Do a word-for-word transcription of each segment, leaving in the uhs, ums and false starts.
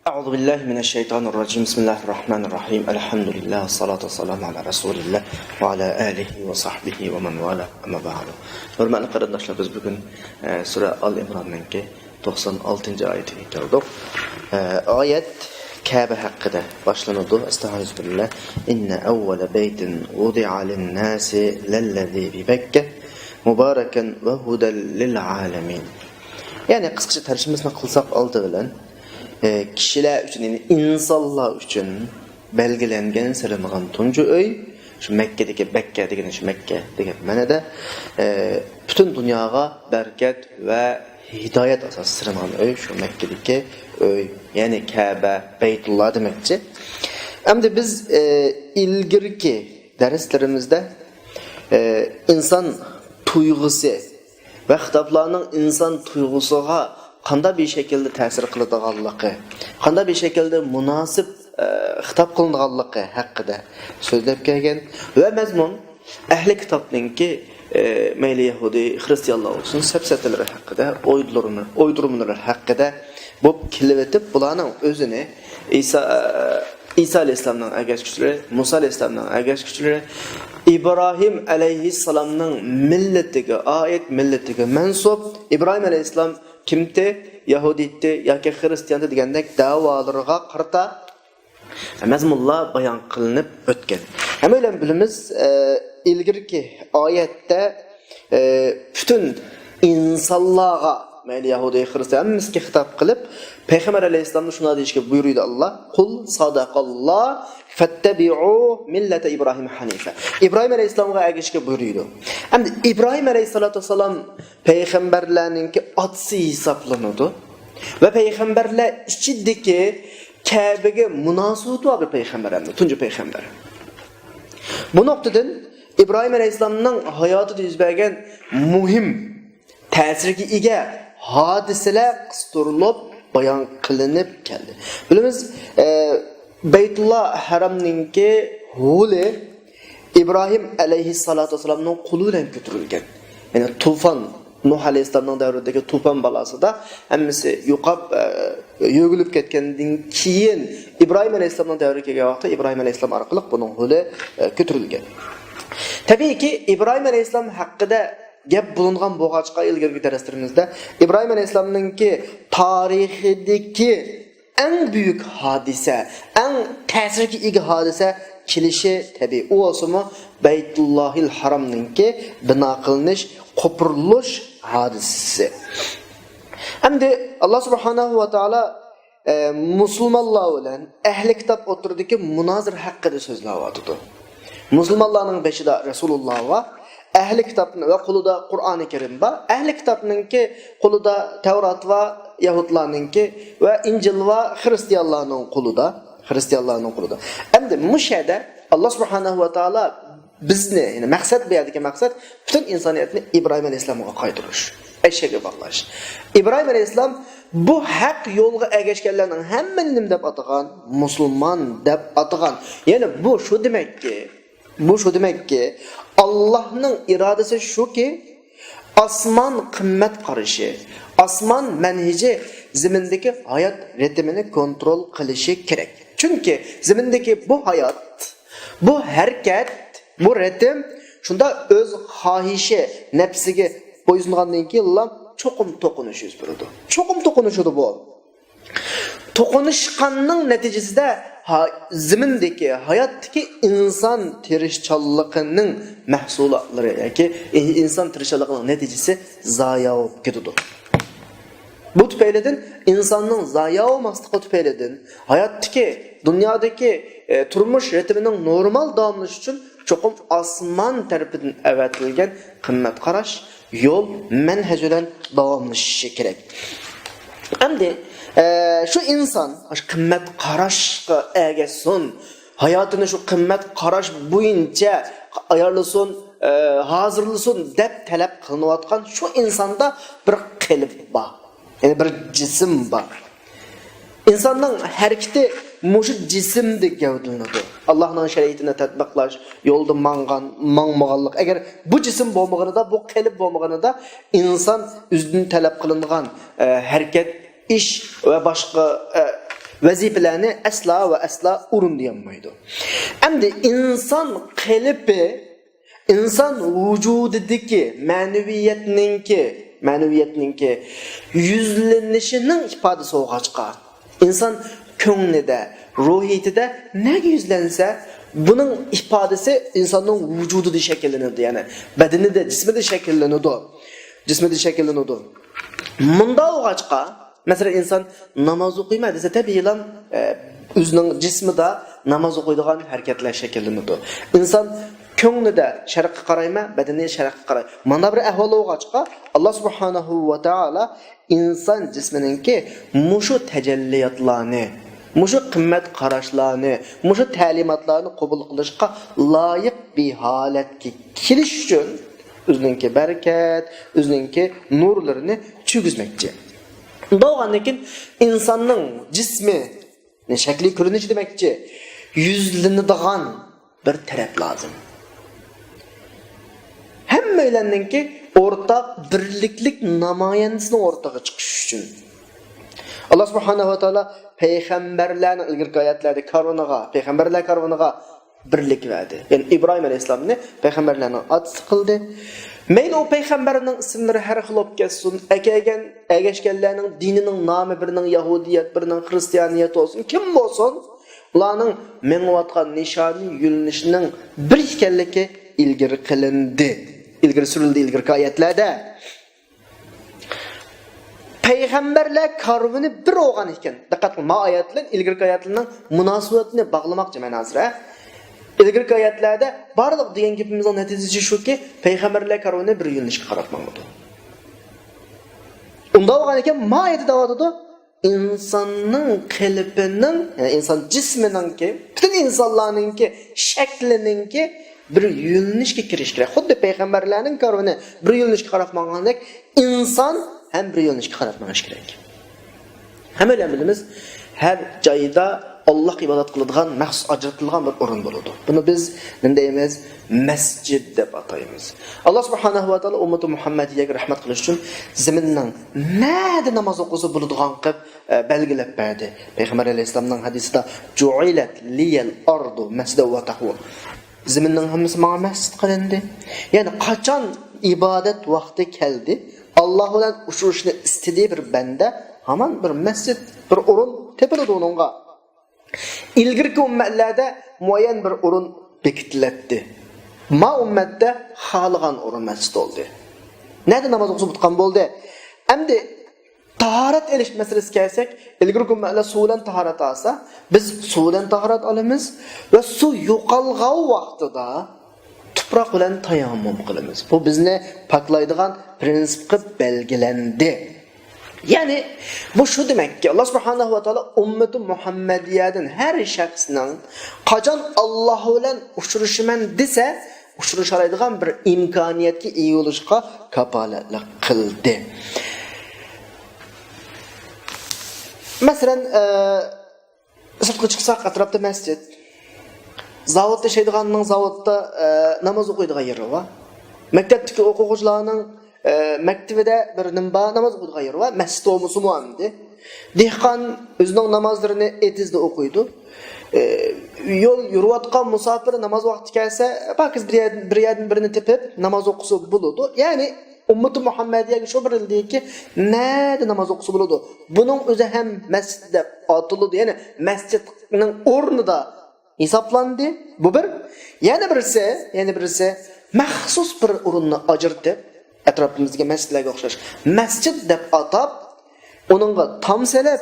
أعوذ بالله من الشيطان الرجيم. بسم الله الرحمن الرحيم. الحمد لله، والصلاة والسلام على رسول الله وعلى آله وصحبه ومن والاه. أما بعد. ھۆرمەتلىك قېرىنداشلار، بىز بۈگۈن، ئە، سۈرە ئال ئىمراننىڭكى توقسان ئالتىنچى ئايىتىگە كەلدۇق. ئە، ئايەت كەبە ھەققىدە باشلىنىدۇ. ئەستەغپىرۇللا. إن أول بيت وضع للناس للذي ببكة مباركا وهدى للعالمين. يەنى قىسقىچە تەرجىمىسىنى قىلساق ئالدى بىلەن، ئە، كىشىلەر ئۈچۈن، يەنى ئىنسانلار ئۈچۈن بەلگىلەنگەن، سېلىنغان تۇنجى ئۆي، شۇ مەككىدىكى، بەككە دېگىنى شۇ مەككە دېگەن مەنىدە، ئە، پۈتۈن دۇنياغا بەرىكەت ۋە ھىدايەت ئاساسى سېلىنغان ئۆي شۇ مەككىدىكى ئۆي، يەنى كەبە، بەيتۇللا دېمەكچى. ئەمدى بىز، ئە، ئىلگىرىكى دەرسلىرىمىزدە، ئە، ئىنسان تۇيغۇسى ۋە خىتابلارنىڭ ئىنسان تۇيغۇسىغا قانداق بىر شەكىلدە تەسىر قىلىدىغانلىقى، قانداق بىر شەكىلدە مۇناسىپ، ئە، خىتاب قىلىنىدىغانلىقى ھەققىدە سۆزلەپ كەلگەن ۋە مەزمۇن ئەھلى كىتابنىڭكى، ئە، مەيلى يەھۇدىي، خرىستىيانلار بولسۇن، سەپسەتىلىرى ھەققىدە، ئويدۇرما-، ئويدۇرمىلىرى ھەققىدە بولۇپ كېلىۋېتىپ، بۇلارنىڭ ئۆزىنى ئىسا، ئە، ئىسا ئەلەيھىسسالامنىڭ ئەگەشكۈچىلىرى، مۇسا ئەلەيھىسسالامنىڭ ئەگەشكۈچىلىرى، ئىبراھىم ئەلەيھىسسالامنىڭ مىللىتىگە ئائىت، مىللىتىگە مەنسۇپ، ئىبراھىم ئەلەيھىسسالام كىمتى، يەھۇدىيتتى ياكى خرىستىيانتى دېگەندەك دەۋالىرىغا قارىتا مەزمۇنلار بايان قىلىنىپ ئۆتكەن. ھەممەيلەن بىلىمىز، ئە، ئىلگىرىكى ئايەتتە، ئە، پۈتۈن ئىنسانلارغا، مەيلى يەھۇدىي، خرىستىيان، ھەممىسىگە خىتاب قىلىپ، پەيغەمبەر ئەلەيھىسسالامنى شۇنداق دېيىشكە بۇيرۇيدۇ ئاللا: قل صدق الله فاتبعوا ملة إبراهيم حنيفا. ئىبراھىم ئەلەيھىسسالامغا ئەگىشىشكە بۇيرۇيدۇ. ئەمدى ئىبراھىم ئەلەيھىسسالاتۇ ۋەسسالام پەيغەمبەرلەرنىڭكى ئاتىسى ھېسابلىنىدۇ. ۋە پەيغەمبەرلەر ئىچىدىكى كەبىگە مۇناسىۋىتى بار بىر پەيغەمبەر ھەمدە تۇنجى پەيغەمبەر. بۇ نۇقتىدىن ئىبراھىم ئەلەيھىسسالامنىڭ ھاياتىدا يۈز بەرگەن مۇھىم، تەسىرگە ئىگە ھادىسىلەر قىستۇرۇلۇپ بايان قىلىنىپ كەلدى. بىلىمىز، ئە، بەيتۇللا ھەرامنىڭكى ھولى ئىبراھىم ئەلەيھىسسالاتۇ ۋەسسالامنىڭ قولى بىلەن كۆتۈرۈلگەن. يەنى توفان، نۇھ ئەلەيھىسسالامنىڭ دەۋرىدىكى توفان بالاسىدا ھەممىسى يوقاپ، ئە، يۆگىلىپ كەتكەندىن كېيىن، ئىبراھىم ئەلەيھىسسالامنىڭ دەۋرىگە كەلگەن ۋاقىتتا ئىبراھىم ئەلەيھىسسالام ئارقىلىق بۇنىڭ ھولى، ئە، كۆتۈرۈلگەن. تەبىئىيكى، ئىبراھىم ئەلەيھىسسالام ھەققىدە گەپ بولۇنغان بولغاچقا، ئىلگىرىكى دەرسلىرىمىزدە ئىبراھىم ئەلەيھىسسالامنىڭكى تارىخىدىكى ئەڭ بۈيۈك ھادىسە، ئەڭ تەسىرگە ئىگە ھادىسە كېلىشى تەبىئىي. ئۇ بولسىمۇ بەيتۇللاھىل ھارامنىڭكى بىنا قىلىنىش، قوپۇرۇلۇش ھادىسىسى. ئەمدى ئاللا سۇبھانەھۇ ۋە تائالا، ئە، مۇسۇلمانلار بىلەن ئەھلى كىتاب ئوتتۇرىدىكى مۇنازىرە ھەققىدە سۆزلەۋاتىدۇ. مۇسۇلمانلارنىڭ بېشىدا رەسۇلۇللا بار، ئەھلى كىتاب ۋە قولىدا قۇرئانى كەرىم بار. ئەھلى كىتابنىڭكى قولىدا تەۋرات بار، يەھۇدلارنىڭكى، ۋە ئىنجىل بار، خرىستىيانلارنىڭ قولىدا، خرىستىيانلارنىڭ قولىدا. ئەمدى مۇشۇ يەردە ئاللا سۇبھانەھۇ ۋە تائالا بىزنى، يەنى مەقسەت، بۇ يەردىكى مەقسەت پۈتۈن ئىنسانىيەتنى ئىبراھىم ئەلەيھىسسالامغا قايتۇرۇش، ئەشەگە باغلاش. ئىبراھىم ئەلەيھىسسالام بۇ ھەق يولغا ئەگەشكەنلەرنىڭ ھەممىنى نېمە دەپ ئاتىغان؟ مۇسۇلمان دەپ ئاتىغان. يەنى بۇ شۇ دېمەككى، بۇ شۇ دېمەككى، ئاللانىڭ ئىرادىسى شۇكى، ئاسمان قىممەت قارىشى، ئاسمان مەنھىجى زېمىندىكى ھايات رىتىمىنى كونترول قىلىشى كېرەك. چۈنكى زېمىندىكى بۇ ھايات، بۇ ھەرىكەت، بۇ رىتىم شۇنداق ئۆز خاھىشى، نەپسىگە بويسۇنغاندىن كېيىنلا چوقۇم توقۇنۇش يۈز بېرىدۇ. چوقۇم توقۇنۇشىدۇ بۇ. توقۇنۇشقاننىڭ نەتىجىسىدە ھا-، زېمىندىكى، ھاياتتىكى ئىنسان تىرىشچانلىقىنىڭ مەھسۇلاتلىرى ياكى ئىنسان تىرىشچانلىقىنىڭ نەتىجىسى زايا بولۇپ كېتىدۇ. بۇ تۈپەيلىدىن، ئىنساننىڭ زايا بولماسلىقى تۈپەيلىدىن، ھاياتتىكى، دۇنيادىكى، ئە، تۇرمۇش رىتىمىنىڭ نورمال داۋاملىشىشى ئۈچۈن چوقۇم ئاسمان تەرىپىدىن ئەۋەتىلگەن قىممەت قاراش، يول، مەنھەج بىلەن داۋاملىشىشى كېرەك. ئەمدى، ئە، شۇ ئىنسان شۇ قىممەت قاراشقا ئەگەشسۇن، ھاياتىنى شۇ قىممەت قاراش بويىچە ئايارلىسۇن، ئە، ھازىرلىسۇن دەپ تەلەپ قىلىنىۋاتقان شۇ ئىنساندا بىر قېلىپ بار. يەنى بىر جىسىم بار. ئىنساننىڭ ھەرىكىتى مۇشۇ جىسىمدە گەۋدىلىنىدۇ. ئاللانىڭ شەرىئىتىنى تەتبىقلاش، يولدا ماڭغان، ماڭمىغانلىق. ئەگەر بۇ جىسىم بولمىغىنىدا، بۇ قېلىپ بولمىغىنىدا، ئىنسان ئۆزىدىن تەلەپ قىلىنغان، ئە، ھەرىكەت، ئىش ۋە باشقا، ئە، ۋەزىپىلەرنى ئەسلا ۋە ئەسلا ئورۇندىيالمايدۇ. ئەمدى ئىنسان قېلىپى، ئىنسان ۋۇجۇدىدىكى مەنىۋىيەتنىڭكى، مەنىۋىيەتنىڭكى يۈزلىنىشىنىڭ ئىپادىسى بولغاچقا، ئىنسان كۆڭلىدە، روھىيىتىدە نەگە يۈزلەنسە، بۇنىڭ ئىپادىسى ئىنساننىڭ ۋۇجۇدىدا شەكىللىنىدۇ، يەنى بەدىنىدە، جىسمىدا شەكىللىنىدۇ. جىسمىدا شەكىللىنىدۇ. مۇنداق بولغاچقا، مەسىلەن، ئىنسان ناماز ئوقۇيمەن دېسە، تەبىئىيلا، ئە، ئۆزىنىڭ جىسمىدا ناماز ئوقۇيدىغان ھەرىكەتلەر شەكىللىنىدۇ. ئىنسان كۆڭلىدە شەرققە قارايمەن، بەدىنى شەرققە قاراي. مانا بىر ئەھۋال بولغاچقا، ئاللا سۇبھانەھۇ ۋە تائالا ئىنسان جىسمىنىڭكى مۇشۇ تەجەللىياتلارنى، مۇشۇ قىممەت قاراشلارنى، مۇشۇ تەلىماتلارنى قوبۇل قىلىشقا لايىق بىر ھالەتكە كېلىش ئۈچۈن، ئۆزىنىڭكى بەرىكەت، ئۆزىنىڭكى نۇرلىرىنى چۈشۈرگۈزمەكچى. بولغاندىن كېيىن ئىنساننىڭ جىسمى، شەكلى، كۆرۈنۈشى دېمەكچى، يۈزلىنىدىغان بىر تەرەپ لازىم. ھەممەيلەننىڭكى ئورتاق بىرلىكلىك نامايەندىسىنىڭ ئورتىغا چىقىشى ئۈچۈن، ئاللا سۇبھانەھۇ ۋە تائالا پەيغەمبەرلەرنىڭ ئىلگىرىكى ئايەتلەردە كارۋىنىغا، پەيغەمبەرلەر كارۋىنىغا بىرلىك بەردى. يەنى ئىبراھىم ئەلەيھىسسالامنى پەيغەمبەرلەرنىڭ ئاتىسى قىلدى. مەيلى ئۇ پەيغەمبەرنىڭ ئىسىملىرى ھەر خىل بولۇپ كەتسۇن، ئەكەلگەن، ئەگەشكەنلەرنىڭ دىنىنىڭ نامى بىرىنىڭ يەھۇدىيەت، بىرىنىڭ خىرىستىيانىيەت بولسۇن، كىم بولسۇن، ئۇلارنىڭ مېڭىۋاتقان نىشانى، يۆنىلىشىنىڭ بىر ئىكەنلىكى ئىلگىرى قىلىندى. ئىلگىرى سۈرۈلدى ئىلگىرىكى ئايەتلەردە. پەيغەمبەرلەر كارۋىنى بىر بولغان ئىكەن. دىققەت قىلىڭ، ما ئايەت بىلەن ئىلگىرىكى ئايەتلەرنىڭ مۇناسىۋىتىنى باغلىماقچى مەن ھازىر، ھە. ئىلگىرىكى ئايەتلەردە بارلىق دېگەن گېپىمىزنىڭ نەتىجىسى شۇكى، پەيغەمبەرلەر كارۋىنى بىر يۆنىلىشكە قاراپ ماڭىدۇ. ئۇنداق بولغان ئىكەن، ما ئايەتتە دەۋاتىدۇ، ئىنساننىڭ قېلىپىنىڭ، يەنى ئىنسان جىسمىنىڭكى، پۈتۈن ئىنسانلارنىڭكى شەكلىنىڭكى بىر يۆنىلىشكە كىرىشى كېرەك. خۇددى پەيغەمبەرلەرنىڭ كارۋىنى بىر يۆنىلىشكە قاراپ ماڭغاندەك، ئىنسان ھەم بىر يۆنىلىشكە قاراپ مېڭىشى كېرەك. ھەممەيلەن بىلىمىز، ھەر جايدا ئاللاھقا ئىبادەت قىلىدىغان مەخسۇس ئاجرىتىلغان بىر ئورۇن بولىدۇ. بۇنى بىز نېمە دەيمىز؟ مەسچىت دەپ ئاتايمىز. ئاللا سۇبھانەھۇ ۋە تائالا ئۈممىتى مۇھەممەدىيەگە رەھمەت قىلىش ئۈچۈن زېمىننىڭ نەدە ناماز ئوقۇسا بولىدىغان قىلىپ، ئە، بەلگىلەپ بەردى. پەيغەمبەر ئەلەيھىسسالامنىڭ ھەدىسىدە، جۇئىلەت لىيەل ئارضۇ مەسجىدەن ۋە تەھۇرا. زېمىننىڭ ھەممىسى ماڭا مەسچىت قىلىندى. يەنى قاچان ئىبادەت ۋاقتى كەلدى، ئاللا بىلەن ئۇچرىشىشنى ئىستىدى بىر بەندە، ھامان بىر مەسچىت، بىر ئورۇن تېپىلىدۇ ئۇنىڭغا. ئىلگىرىكى ئۈممەتلەردە مۇئەييەن بىر ئورۇن بېكىتىلەتتى. ما ئۈممەتتە خالىغان ئورۇن مەسچىت بولدى. نەدە ناماز ئوقۇسا بولىدىغان بولدى. ئەمدى تاھارەت ئېلىش مەسىلىسىگە كەلسەك، ئىلگىرىكى ئۈممەتلەر سۇ بىلەن تاھارەت ئالسا، بىز سۇ بىلەن تاھارەت ئالىمىز ۋە سۇ يوقالغان ۋاقتىدا تۇپراق بىلەن تايەممۇم قىلىمىز. بۇ بىزنى پاكلايدىغان پرىنسىپ قىلىپ بەلگىلەندى. يەنى، بۇ شۇ دېمەككى، ئاللا سۇبھانەھۇ ۋە تائالا ئۈممىتى مۇھەممەدىيەدىن ھەر شەخسنىڭ قاچان ئاللا بىلەن ئۇچرىشىمەن دېسە، ئۇچرىشالايدىغان بىر ئىمكانىيەتكە ئىگە بولۇشقا كاپالەتلىك قىلدى. مەسىلەن، ئە، سىرتقا چىقساق، ئەتراپتا مەسچىت. زاۋۇتتا ئىشلەيدىغاننىڭ زاۋۇتتا، ئە، ناماز ئوقۇيدىغان يېرى بار. مەكتەپتىكى ئوقۇغۇچىلارنىڭ، ئە، مەكتىۋىدە بىر نېمە بار، ناماز ئوقۇيدىغان يېرى بار. مەسچىت بولمىسىمۇ ئەمدى. دېھقان ئۆزىنىڭ نامازلىرىنى ئېتىزدا ئوقۇيدۇ. ئە، يول يۈرۈۋاتقان مۇساپىر ناماز ۋاقتى كەلسە، پاكىز بىر يەردىن، بىر يەردىن بىرىنى تېپىپ ناماز ئوقۇسا بولىدۇ. يەنى، ئۈممىتى مۇھەممەدىيەگە شۇ بىر ئىلدىكى نەدە ناماز ئوقۇسا بولىدۇ. بۇنىڭ ئۆزى ھەم مەسچىت دەپ ئاتىلىدۇ. يەنى مەسچىتنىڭ ئورنىدا ھېسابلاندى. بۇ بىر. يەنە بىرسى، يەنە بىرسى مەخسۇس بىر ئورۇننى ئاجرىتىپ، ئەتراپىمىزدىكى مەسچىتلەرگە ئوخشاش مەسچىت دەپ ئاتاپ، ئۇنىڭغا تام سېلىپ،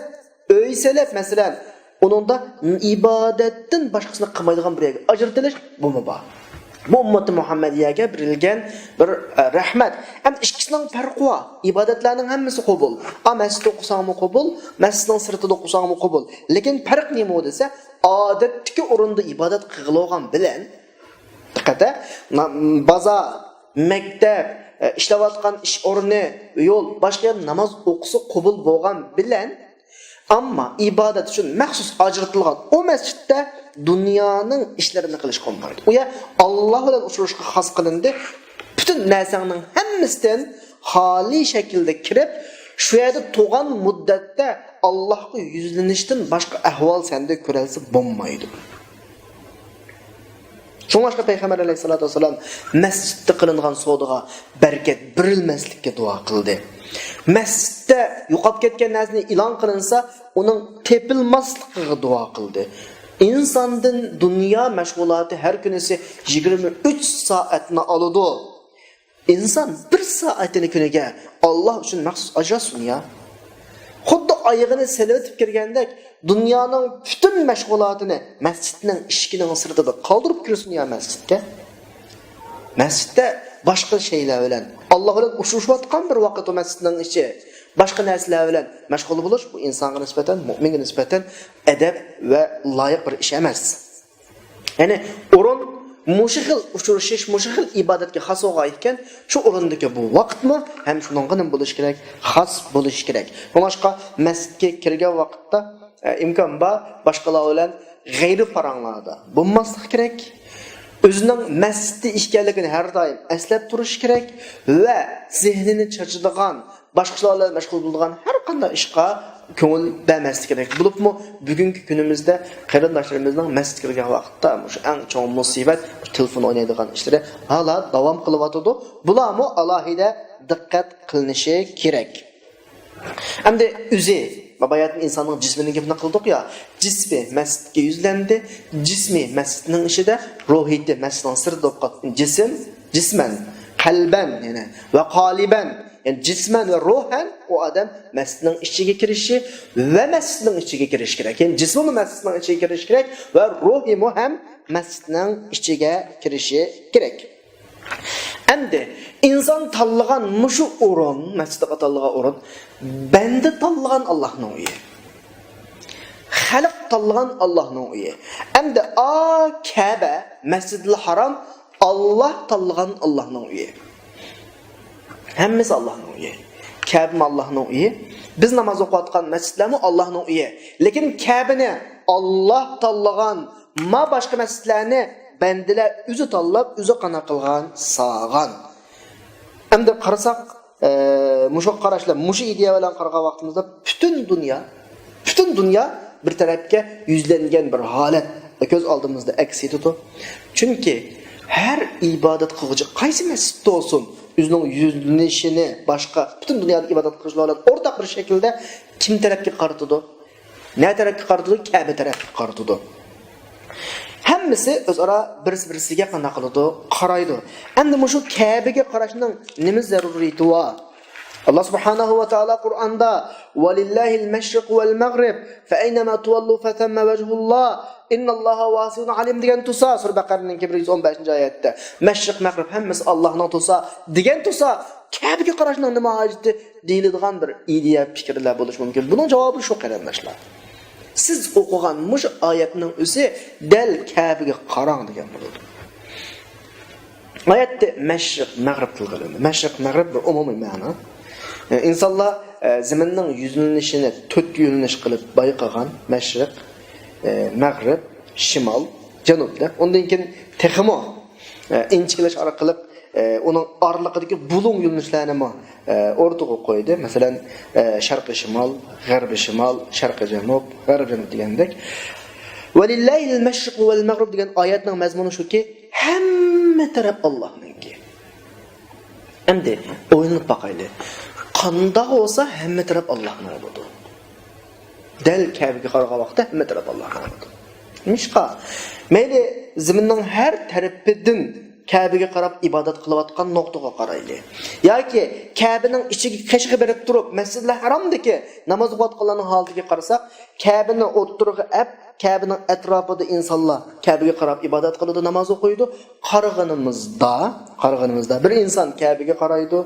ئۆي سېلىپ، مەسىلەن، ئۇنىڭدا ئىبادەتتىن باشقىسىنى قىلمايدىغان بىر يەرگە ئاجرىتىلىش، بۇمۇ بار. بۇ ئۈممىتى مۇھەممەدىيەگە بېرىلگەن بىر، ئە، رەھمەت. ئەمدى ئىككىسىنىڭ پەرقى بار. ئىبادەتلەرنىڭ ھەممىسى قوبۇل. ئا، مەسچىتتە ئوقۇساڭمۇ قوبۇل، مەسچىتنىڭ سىرتىدا ئوقۇساڭمۇ قوبۇل. لېكىن پەرق نېمە دېسە، ئادەتتىكى ئورۇندا ئىبادەت قىلغىلىغان بىلەن، دىققەت، نا-، بازار، مەكتەپ، ئە، ئىشلەۋاتقان ئىش ئورنى، يول، باشقا يەردە ناماز ئوقۇسا قوبۇل بولغان بىلەن، ئەمما ئىبادەت ئۈچۈن مەخسۇس ئاجرىتىلغان ئۇ مەسچىتتە دۇنيانىڭ ئىشلىرىنى قىلىشقا بولمايدۇ. ئۇ يەر ئاللا بىلەن ئۇچرىشىشقا خاس قىلىندى. پۈتۈن نەرسەڭنىڭ ھەممىسىدىن خالىي شەكىلدە كىرىپ، شۇ يەردە تۇرغان مۇددەتتە ئاللاھقا يۈزلىنىشتىن باشقا ئەھۋال سەندە كۆرەلسە بولمايدۇ. شۇڭلاشقا پەيغەمبەر ئەلەيھىسسالاتۇ ۋەسسالام مەسچىتتە قىلىنغان سودىغا بەرىكەت بېرىلمەسلىككە دۇئا قىلدى. مەسچىتتە يوقاپ كەتكەن نەرسىنى ئېلان قىلىنسا، ئۇنىڭ تېپىلماسلىقىغا دۇئا قىلدى. ئىنساندىن دۇنيا مەشغۇلاتى ھەر كۈنىسى يىگىرمە ئۈچ سائەتنى ئالىدۇ. ئىنسان بىر سائەتىنى كۈنىگە ئاللا ئۈچۈن مەخسۇس ئاجراتسۇن يا. خۇددى ئايىغىنى سېلىۋېتىپ كىرگەندەك، دۇنيانىڭ پۈتۈن مەشغۇلاتىنى مەسچىتنىڭ ئىشىكىنىڭ سىرتىدا قالدۇرۇپ كىرسۇن يا مەسچىتكە. مەسچىتتە باشقا شەيلەر بىلەن، ئاللا بىلەن ئۇچرىشىۋاتقان بىر ۋاقىت ئۇ مەسچىتنىڭ ئىچى. باشقا نەرسىلەر بىلەن مەشغۇل بولۇش بۇ ئىنسانغا نىسبەتەن، مۆمىنگە نىسبەتەن ئەدەپ ۋە لايىق بىر ئىش ئەمەس. يەنى ئورۇن مۇشۇ خىل ئۇچرىشىش، مۇشۇ خىل ئىبادەتكە خاس بولغان ئىكەن، شۇ ئورۇندىكى بۇ ۋاقىتمۇ ھەم شۇنىڭغا نېمە بولۇشى كېرەك؟ خاس بولۇشى كېرەك. شۇڭلاشقا مەسچىتكە كىرگەن ۋاقىتتا، ئە، ئىمكان بار باشقىلار بىلەن غەيرىي پاراڭلاردا بولماسلىق كېرەك. ئۆزىنىڭ مەسچىتتە ئىكەنلىكىنى ھەر دائىم ئەسلەپ تۇرۇش كېرەك ۋە زېھنىنى چاچىدىغان، باشقىلار بىلەن مەشغۇل بولىدىغان ھەر قانداق ئىشقا كۆڭۈل بەرمەسلىك كېرەك. بولۇپمۇ بۈگۈنكى كۈنىمىزدە قېرىنداشلىرىمىزنىڭ مەسچىتكە كىرگەن ۋاقىتتا مۇشۇ ئەڭ چوڭ مۇسىبەت، تېلېفون ئوينايدىغان ئىشلىرى ھالا داۋام قىلىۋاتىدۇ. بۇلارمۇ ئالاھىدە دىققەت قىلىنىشى كېرەك. ئەمدى ئۆزى، باياتىن ئىنساننىڭ جىسمىنىڭ گېپىنى قىلدۇق يا، جىسمى مەسچىتكە يۈزلەندى، جىسمى مەسچىتنىڭ ئىچىدە، روھىيىتى مەسچىتنىڭ سىرتىدا بولۇپ قالدى. جىسىم، جىسمەن، قەلبەن، يەنى، ۋە قالىبەن، يەنى جىسمەن ۋە روھەن ئۇ ئادەم مەسچىتنىڭ ئىچىگە كىرىشى ۋە مەسچىتنىڭ ئىچىگە كىرىشى كېرەك. يەنى جىسمىمۇ مەسچىتنىڭ ئىچىگە كىرىشى كېرەك ۋە روھىمۇ ھەم مەسچىتنىڭ ئىچىگە كىرىشى كېرەك. ئەمدى ئىنسان تاللىغان مۇشۇ ئورۇن، مەسچىتقا تاللىغان ئورۇن، بەندە تاللىغان ئاللاھنىڭ ئۆيى. خەلق تاللىغان ئاللاھنىڭ ئۆيى. ئەمدى ئا كەبە، مەسجىدىل ھارام، ئاللاھ تاللىغان ئاللاھنىڭ ئۆيى. ھەممىسى ئاللاھنىڭ ئۆيى. كەبىمۇ ئاللاھنىڭ ئۆيى. بىز ناماز ئوقۇۋاتقان مەسچىتلەرمۇ ئاللاھنىڭ ئۆيى. لېكىن كەبىنى ئاللاھ تاللىغان، ما باشقا مەسچىتلەرنى بەندىلەر ئۆزى تاللاپ، ئۆزى قانداق قىلغان، سالغان. ئەمدى قارىساق، ئە، مۇشۇ قاراشلار، مۇشۇ ئىدىيە بىلەن قارىغان ۋاقتىمىزدا پۈتۈن دۇنيا، پۈتۈن دۇنيا بىر تەرەپكە يۈزلەنگەن بىر ھالەت كۆز ئالدىمىزدا ئەكس ئېتىدۇ. چۈنكى ھەر ئىبادەت قىلغۇچى قايسى مەسچىتتە بولسۇن، ئۆزىنىڭ يۈزلىنىشىنى باشقا پۈتۈن دۇنيادا ئىبادەت قىلغۇچىلار بىلەن ئورتاق بىر شەكىلدە كىم تەرەپكە قارىتىدۇ؟ نە تەرەپكە قارىتىدۇ؟ كەبە تەرەپكە قارىتىدۇ. ھەممىسى ئۆزئارا بىرسى-بىرسىگە قانداق قىلىدۇ؟ قارايدۇ. ئەمدى مۇشۇ كەبىگە قاراشنىڭ نېمە زەرۇرىيىتى بار؟ ئاللا سۇبھانەھۇ ۋە تائالا قۇرئاندا، «ۋەلىللاھىل مەشرىقۇ ۋەل مەغرىب، فەئەينەما تۇۋەللۇ فەسەممە ۋەجھۇللاھ، ئىنناللاھا ۋاسىئۇن ئەلىم» دېگەن تۇرسا، سۈرە بەقەرىنىڭكى بىر يۈز ئون بەشىنچى ئايەتتە، مەشرىق، مەغرىب ھەممىسى ئاللانىڭ تۇرسا دېگەن تۇرسا، كەبىگە قاراشنىڭ نېمە ھاجىتى؟ دېيىلىدىغان بىر ئىدىيە پىكىرلەر بولۇشى مۇمكىن. بۇنىڭ جاۋابى شۇ، قېرىنداشلار. سىز ئوقۇغان مۇشۇ ئايەتنىڭ ئۆزى دەل كەبىگە قاراڭ دېگەن بولىدۇ. ئايەتتە مەشرىق، مەغرىب تىلغا ئېلىندى. مەشرىق، مەغرىب بىر ئومۇمىي مەنا. ئە، ئىنسانلار، ئە، زېمىننىڭ يۈزلىنىشىنى تۆت يۆنىلىش قىلىپ بايقىغان. مەشرىق، ئە، مەغرىب، شىمال، جەنۇب دەپ. ئۇندىن كېيىن تېخىمۇ ئە، ئىنچىكىلەش ئارقىلىق، ئە، ئۇنىڭ ئارىلىقىدىكى بۇلۇڭ يۆنىلىشلەرنىمۇ، ئە، ئورتىغا قويدى. مەسىلەن، ئە، شەرقىي شىمال، غەربىي شىمال، شەرقىي جەنۇب، غەربىي جەنۇب دېگەندەك. «ۋەلىللاھىل مەشرىقۇ ۋەل مەغرىب» دېگەن ئايەتنىڭ مەزمۇنى شۇكى، ھەممە تەرەپ ئاللاھنىڭكى. ئەمدى ئويلىنىپ باقايلى. قانداق بولسا ھەممە تەرەپ ئاللاھنىڭ بولىدۇ؟ دەل كەبىگە قارىغان ۋاقىتتا ھەممە تەرەپ ئاللاھنىڭ بولىدۇ. نېمىشقا؟ مەيلى زېمىننىڭ ھەر تەرىپىدىن كەبىگە قاراپ ئىبادەت قىلىۋاتقان نۇقتىغا قارايلى. ياكى كەبىنىڭ ئىچىگە، قېشىغا بېرىپ تۇرۇپ، مەسجىدىل ھارامدىكى ناماز ئوقۇۋاتقانلارنىڭ ھالىتىگە قارىساق، كەبىنى ئوتتۇرىغا ئەپ، كەبىنىڭ ئەتراپىدا ئىنسانلار كەبىگە قاراپ ئىبادەت قىلىدۇ، ناماز ئوقۇيدۇ. قارىغىنىمىزدا، قارىغىنىمىزدا بىر ئىنسان كەبىگە قارايدۇ،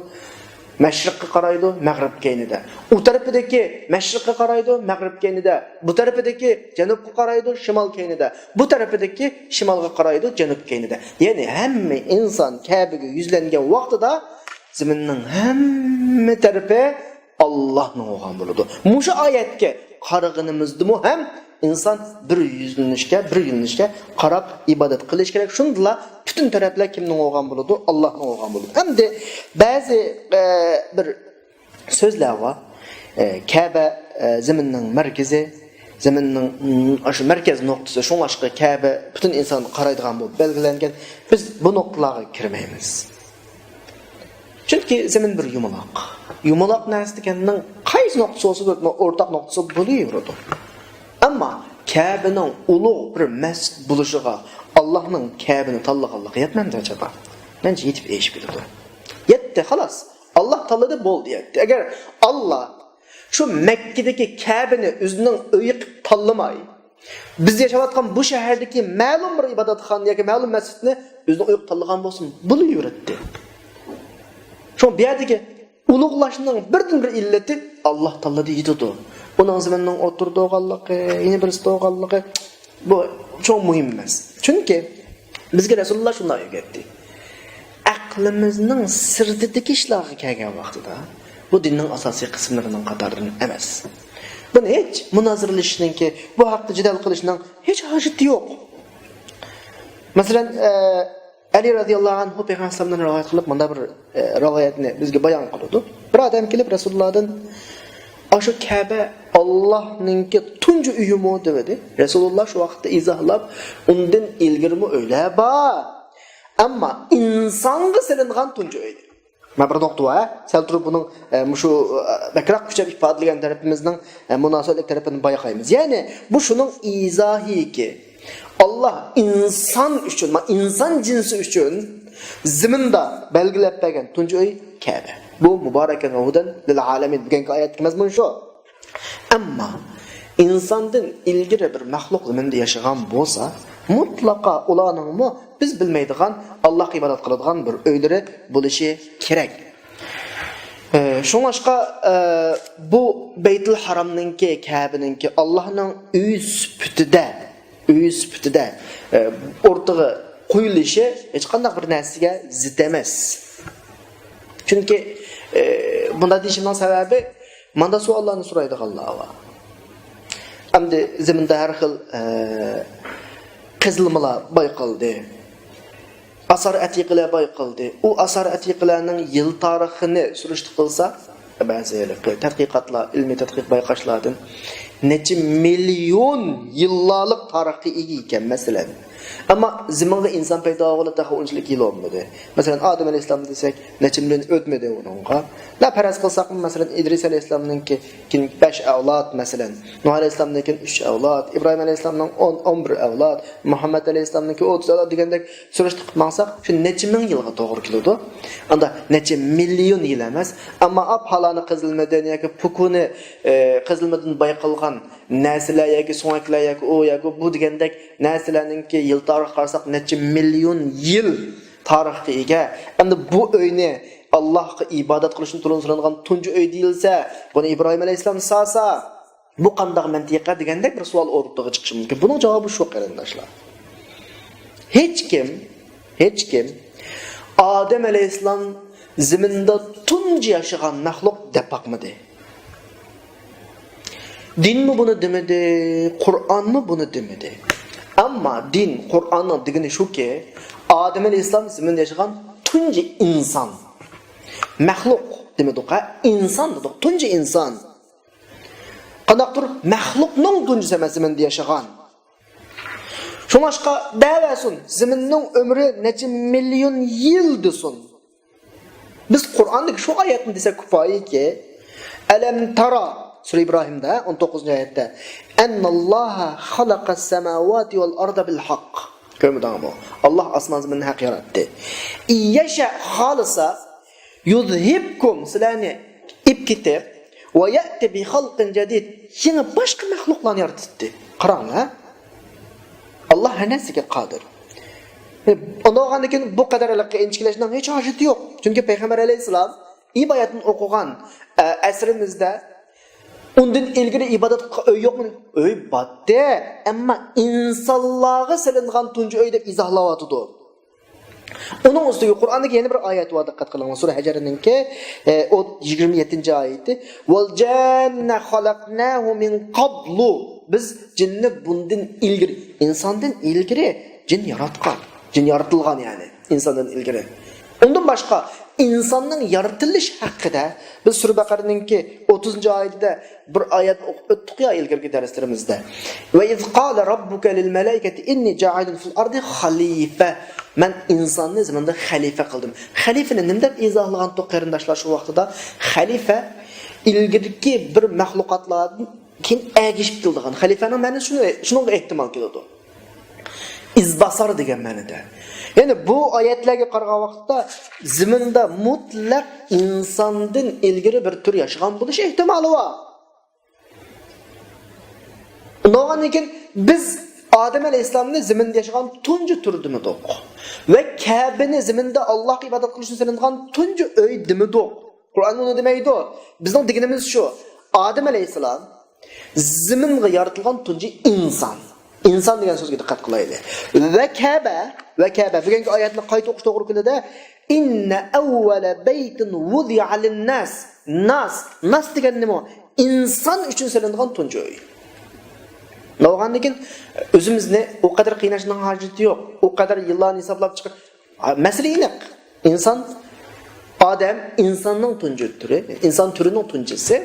مەشرىققا قارايدۇ، مەغرىب كەينىدە. ئۇ تەرىپىدىكى مەشرىققە قارايدۇ، مەغرىب كەينىدە. بۇ تەرىپىدىكى جەنۇبقا قارايدۇ، شىمال كەينىدە. بۇ تەرىپىدىكى شىمالغا قارايدۇ، جەنۇب كەينىدە. يەنى ھەممە ئىنسان كەبىگە يۈزلەنگەن ۋاقتىدا زېمىننىڭ ھەممە تەرىپى ئاللاھنىڭ بولغان بولىدۇ. مۇشۇ ئايەتكە قارىغىنىمىزدىمۇ ھەم ئىنسان بىر يۈزلىنىشكە، بىر يۆنىلىشكە قاراپ ئىبادەت قىلىش كېرەك. شۇندىلا پۈتۈن تەرەپلەر كىمنىڭ بولغان بولىدۇ؟ ئاللاھنىڭ بولغان بولىدۇ. ئەمدى بەزى، ئە، بىر سۆزلەر بار. ئە، كەبە ئە، زېمىننىڭ مەركىزى، زېمىننىڭ، ئم، ئاشۇ مەركەز نۇقتىسى، شۇڭلاشقا كەبە پۈتۈن ئىنسانغا قارايدىغان بولۇپ بەلگىلەنگەن. بىز بۇ نۇقتىلارغا كىرمەيمىز. چۈنكى زېمىن بىر يۇمىلاق. يۇمىلاق نەرسە دېگەننىڭ قايسى نۇقتىسى بولسا بىر ئورتاق نۇقتىسى بولۇۋېرىدۇ. ئەمما كەبىنىڭ ئۇلۇغ بىر مەسچىت بولۇشىغا ئاللاھنىڭ كەبىنى تاللىغانلىقى يەتمەمدۇ ئەجەبا؟ مەنچە يېتىپ ئېشىپ كېتىدۇ. يەتتى، خالاس. ئاللاھ تاللىدى، بولدى، يەتتى. ئەگەر ئاللاھ شۇ مەككىدىكى كەبىنى ئۆزىنىڭ ئۆيى قىلىپ تاللىماي، بىز ياشاۋاتقان بۇ شەھەردىكى مەلۇم بىر ئىبادەتخانا ياكى مەلۇم مەسچىتنى ئۆزىنىڭ ئۆيى قىلىپ تاللىغان بولسا، بولۇۋېرەتتى. شۇڭا بۇ يەردىكى ئۇلۇغلاشنىڭ بىردىنبىر ئىللىتى ئاللاھ تاللىدى دېيىلىدۇ. ئۇنىڭ زېمىننىڭ ئوتتۇرىدا بولغانلىقى، يەنە بىرسىدە بولغانلىقى، بۇ چوڭ مۇھىم ئەمەس. چۈنكى بىزگە رەسۇلۇللاھ شۇنداق ئۆگەتتى. ئەقلىمىزنىڭ سىرتىدىكى ئىشلارغا كەلگەن ۋاقتىدا، بۇ دىننىڭ ئاساسىي قىسىملىرىنىڭ قاتارىدىن ئەمەس. بۇنى ھېچ مۇنازىرىلىشىشنىڭكى، بۇ ھەقتە جېدەل قىلىشنىڭ ھېچ ھاجىتى يوق. مەسىلەن، ئە، ئەلى رەزىياللاھۇ ئەنھۇ پەيغەمبەر ئەلەيھىسسالامدىن رىۋايەت قىلىپ مۇنداق بىر، ئە، رىۋايەتنى بىزگە بايان قىلىدۇ. بىر ئادەم كېلىپ رەسۇلۇللاھدىن، «ئاشۇ كەبە ئاللاھنىڭكى تۇنجى ئۆيىمۇ؟» دېدى. رەسۇلۇللاھ شۇ ۋاقىتتا ئىزاھلاپ، «ئۇندىن ئىلگىرىمۇ ئۆيلەر بار. ئەمما ئىنسانغا سېلىنغان تۇنجى ئۆي.» مانا بىر نۇقتا بار، ھە؟ سەل تۇرۇپ بۇنىڭ، ئە، مۇشۇ، ئە، بەكرەك كۈچەپ ئىپادىلىگەن تەرىپىمىزنىڭ، ئە، مۇناسىۋەتلىك تەرىپىنى بايقايمىز. يەنى بۇ شۇنىڭ ئىزاھىكى. ئاللاھ ئىنسان ئۈچۈن، ما، ئىنسان جىنسى ئۈچۈن زېمىندا بەلگىلەپ بەرگەن تۇنجى ئۆي كەبە. بۇ مۇبارەكەن ۋە ھۇدەن لىل ئالەمىن. بۈگۈنكى ئايەتتىكى مەزمۇن شۇ. ئەمما ئىنساندىن ئىلگىرى بىر مەخلۇق زېمىندا ياشىغان بولسا، مۇتلەقا ئۇلارنىڭمۇ بىز بىلمەيدىغان، ئاللاھقا ئىبادەت قىلىدىغان بىر ئۆيلىرى بولۇشى كېرەك. ئە، شۇڭلاشقا، ئە، بۇ بەيتۇل ھارامنىڭكى، كەبىنىڭكى ئاللاھنىڭ ئۆيى سۈپىتىدە، ئۆيى سۈپىتىدە، ئە، ئورتىغا قويۇلۇشى ھېچقانداق بىر نەرسىگە زىت ئەمەس. چۈنكى، ئە، بۇنداق دېيىشىمنىڭ سەۋەبى، ماندا سوئاللارنى سورايدىغانلار بار. ئەمدى زېمىندا ھەر خىل، ئە، قېزىلمىلار بايقالدى. ئاسار ئەتىقىلەر بايقالدى. ئۇ ئاسار ئەتىقىلەرنىڭ يىل تارىخىنى سۈرۈشتە قىلسا، بەزى ھېلىقى تەتقىقاتلار، ئىلمىي تەتقىق بايقاشلاردىن نەچچە مىليون يىللارلىق تارىخقا ئىگە ئىكەن، مەسىلەن. ئەمما زېمىنغا ئىنسان پەيدا بولغىلى تېخى ئۇنچىلىك يىل بولمىدى. مەسىلەن، ئادەم ئەلەيھىسسالام دېسەك، نەچچە مىليون ئۆتمىدى ئۇنىڭغا. لا پەرەز قىلساقمۇ، مەسىلەن، ئىدرىس ئەلەيھىسسالامنىڭكى كېيىن بەش ئەۋلاد، مەسىلەن، نۇھ ئەلەيھىسسالامدىن كېيىن ئۈچ ئەۋلاد، ئىبراھىم ئەلەيھىسسالامنىڭ ئون، ئون بىر ئەۋلاد، مۇھەممەد ئەلەيھىسسالامنىڭكى ئوتتۇز ئەۋلاد دېگەندەك سۈرۈشتە قىلىپ ماڭساق، شۇ نەچچە مىڭ يىلغا توغرا كېلىدۇ. ئاندا نەچچە مىليون يىل ئەمەس. ئەمما ئا پالانى قېزىلمىدىن ياكى پۇكۇنى، ئى، قېزىلمىدىن بايقالغان نەرسىلەر ياكى سۆڭەكلەر ياكى ئۇ ياكى بۇ دېگەندەك نەرسىلەرنىڭكى يىل تارىخىغا قارىساق، نەچچە مىليون يىل تارىخقا ئىگە. ئەمدى بۇ ئۆينى ئاللاھقا ئىبادەت قىلىشتىن تۇرۇن سېلىنغان تۇنجى ئۆي دېيىلسە، بۇنى ئىبراھىم ئەلەيھىسسالام سالسا، بۇ قانداق مەنتىقە دېگەندەك بىر سوئال ئورتىغا چىقىشى مۇمكىن. بۇنىڭ جاۋابى شۇ، قېرىنداشلار. ھېچكىم، ھېچكىم ئادەم ئەلەيھىسسالام زېمىندا تۇنجى ياشىغان مەخلۇق دەپ باقمىدى. دىنمۇ بۇنى دېمىدى، قۇرئانمۇ بۇنى دېمىدى. ئەمما دىن، قۇرئاننىڭ دېگىنى شۇكى، ئادەم ئەلەيھىسسالام زېمىندا ياشىغان تۇنجى ئىنسان. مەخلۇق دېمىدۇق، ھە؟ ئىنسان دېدۇق، تۇنجى ئىنسان. قانداقتۇر مەخلۇقنىڭ تۇنجىسى ئەمەس زېمىندا ياشىغان. شۇڭلاشقا دەۋەرسۇن، زېمىننىڭ ئۆمرى نەچچە مىليون يىل دېسۇن. بىز قۇرئاندىكى شۇ ئايەتنى دېسەك كۇپايىكى، ئەلەم تارا، سۈرە ئىبراھىمدا، ئون توققۇزىنچى ئايەتتە، ئەنناللاھا خەلەقەس سەماۋاتى ۋەل ئەرزە بىل ھەق. كۆرمىدىڭمۇ؟ ئاللاھ ئاسمان زېمىننى ھەق ياراتتى. ئىن يەشە خالىسا يۇزھىبكۇم، سىلەرنى ئېلىپ كېتىپ، ۋە يەتى بىخەلقىن جەدىد، يېڭى باشقا مەخلۇقلارنى يارىتىتتى. قاراڭلار، ئاللاھ ھەر نەرسىگە قادىر. ئۇنداق بولغاندىن كېيىن بۇ قەدەر ھېلىقى ئىنچىكىلەشنىڭ ھېچ ھاجىتى يوق. چۈنكى پەيغەمبەر ئەلەيھىسسالام ئى باياتىن ئوقۇغان، ئە، ئەسىرىمىزدە ئۇندىن ئىلگىرى ئىبادەت قىلغان ئۆي يوقمۇ؟ ئۆي باتتى، ئەمما ئىنسانلارغا سېلىنغان تۇنجى ئۆي دەپ ئىزاھلاۋاتىدۇ. ئۇنىڭ ئۈستىگە قۇرئاندىكى يەنە بىر ئايەت بار، دىققەت قىلىڭلار، سۈرە ھەجرنىڭكى، ئە، ئوت-، يىگىرمە يەتتىنچى ئايىتى. ۋەل جاننە خەلەقناھۇ مىن قەبلۇ. بىز جىننى بۇندىن ئىلگىرى، ئىنساندىن ئىلگىرى جىن ياراتقان. جىن يارىتىلغان، يەنى ئىنساندىن ئىلگىرى. ئۇندىن باشقا، ئىنساننىڭ يارىتىلىش ھەققىدە بىز سۈرە بەقەرىنىڭكى ئوتتۇزىنچى ئايىتىدە بىر ئايەتنى ئوقۇپ ئۆتتۇق يا ئىلگىرىكى دەرسلىرىمىزدە. «وَإِذْ قَالَ رَبُّكَ لِلْمَلَائِكَةِ إِنِّي جَاعِلٌ فِي الْأَرْضِ خَلِيفَةً.» مەن ئىنساننى زېمىندا خەلىپە قىلدىم. خەلىپىنى نېمە دەپ ئىزاھلىغانتۇق قېرىنداشلار شۇ ۋاقتىدا؟ خەلىپە ئىلگىرىكى بىر مەخلۇقاتلاردىن كېيىن ئەگىشىپ كېلىدىغان. خەلىپەنىڭ مەنىسى شۇنى، شۇنىڭغا ئېھتىمال كېلىدۇ. ئىزباسار دېگەن مەنىدە. يەنى بۇ ئايەتلەرگە قارىغان ۋاقىتتا زېمىندا مۇتلەق ئىنساندىن ئىلگىرى بىر تۈر ياشىغان بولۇش ئېھتىمالى بار. ئۇنداق بولغاندىن كېيىن بىز ئادەم ئەلەيھىسسالامنى زېمىندا ياشىغان تۇنجى تۈر دېمىدۇق. ۋە كەبىنى زېمىندا ئاللاھقا ئىبادەت قىلىش ئۈچۈن سېلىنغان تۇنجى ئۆي دېمىدۇق. قۇرئان بۇنى دېمەيدۇ. بىزنىڭ دېگىنىمىز شۇ. ئادەم ئەلەيھىسسالام زېمىنغا يارىتىلغان تۇنجى ئىنسان. ئىنسان دېگەن سۆزگە دىققەت قىلايلى. ۋە كەبە، ۋە كەبە. بۈگۈنكى ئايەتنى قايتا ئوقۇش توغرا كېلىدۇ. «إِنَّ أَوَّلَ بَيْتٍ وُضِعَ لِلنَّاسِ.» ناس، ناس دېگەن نېمە؟ ئىنسان ئۈچۈن سېلىنغان تۇنجى ئۆي. بولغاندىن كېيىن ئۆزىمىزنى ئۇ قەدەر قىيناشنىڭ ھاجىتى يوق. ئۇ قەدەر يىللارنى ھېسابلاپ چىقىپ، ھە، مەسىلە ئېنىق. ئىنسان، ئادەم ئىنساننىڭ تۇنجى تۈرى، ئىنسان تۈرىنىڭ تۇنجىسى.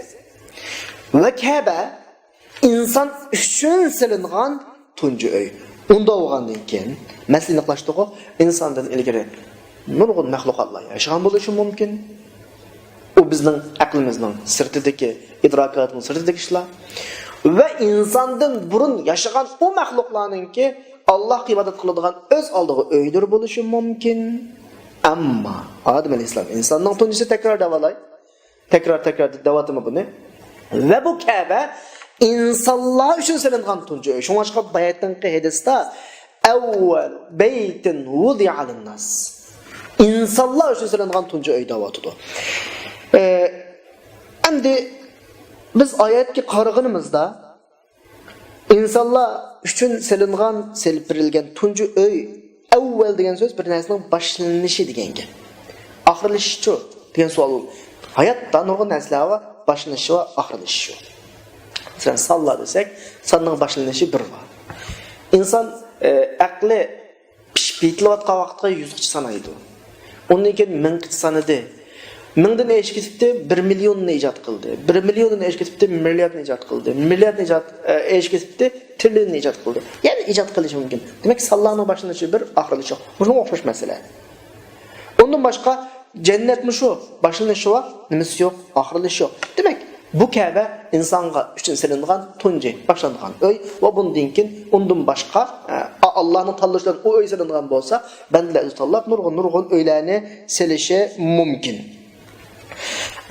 ۋە كەبە ئىنسان ئۈچۈن سېلىنغان تۇنجى ئۆي. ئۇنداق بولغاندىن كېيىن مەسىلە ئېنىقلاشتىغۇ، ئىنساندىن ئىلگىرى نۇرغۇن مەخلۇقاتلار ياشىغان بولۇشى مۇمكىن. ئۇ بىزنىڭ ئەقلىمىزنىڭ سىرتىدىكى، ئىدراكاتىمىز سىرتىدىكى ئىشلار. ۋە ئىنساندىن بۇرۇن ياشىغان ئۇ مەخلۇقلارنىڭكى ئاللاھقا ئىبادەت قىلىدىغان ئۆز ئالدىغا ئۆيلىرى بولۇشى مۇمكىن. ئەمما ئادەم ئەلەيھىسسالام ئىنساننىڭ تۇنجىسى، تەكرار دەۋالاي. تەكرار، تەكرار دەۋاتىمەن بۇنى. ۋە بۇ كەبە ئىنسانلار ئۈچۈن سېلىنغان تۇنجى ئۆي. شۇڭلاشقا باياتىنقى ھەدىستە «أَوَّلُ بَيْتٍ وُضِعَ لِلنَّاسِ.» ئىنسانلار ئۈچۈن سېلىنغان تۇنجى ئۆي دەۋاتىدۇ. ئە، ئەمدى بىز ئايەتكە قارىغىنىمىزدا، ئىنسانلار ئۈچۈن سېلىنغان، سېلىپ بېرىلگەن تۇنجى ئۆي، ئەۋۋەل دېگەن سۆز بىر نەرسىنىڭ باشلىنىشى دېگەن گەپ. ئاخىرلىشىشىچۇ دېگەن سوئال. ھاياتتا نۇرغۇن نەرسىلەر بار، باشلىنىشى بار، ئاخىرلىشىشى يوق. مەسىلەن، سانلار دېسەك، ساننىڭ باشلىنىشى بىر بار. ئىنسان، ئە، ئەقلى پىشىپ يېتىلىۋاتقان ۋاقىتقا يۈزغىچە سانايدۇ. ئۇندىن كېيىن مىڭغىچە سانىدى. مىڭدىن ئېشىپ كېتىپتى، بىر مىليوننى ئىجاد قىلدى. بىر مىليوندىن ئېشىپ كېتىپتى، مىلياردنى ئىجاد قىلدى. مىلياردنى ئىجاد، ئە، ئېشىپ كېتىپتى، تىرىليوننى ئىجاد قىلدى. يەنە ئىجاد قىلىشى مۇمكىن. دېمەك، سانلارنىڭ باشلىنىشى بىر، ئاخىرلىشىشى يوق. مۇشۇنىڭغا ئوخشاش مەسىلە. ئۇندىن باشقا، جەننەتمۇ شۇ، باشلىنىشى بار، نېمىسى يوق، ئاخىرلىشىشى يوق. دېمەك، بۇ كەبە ئىنسانغا ئۈچۈن سېلىنغان تۇنجى باشلانغان ئۆي ۋە بۇندىن كېيىن ئۇندىن باشقا، ئە، ئاللانىڭ تاللىشى بىلەن ئۇ ئۆي سېلىنغان بولسا، بەندىلەر ئۆزى تاللاپ نۇرغۇن، نۇرغۇن ئۆيلەرنى سېلىشى مۇمكىن.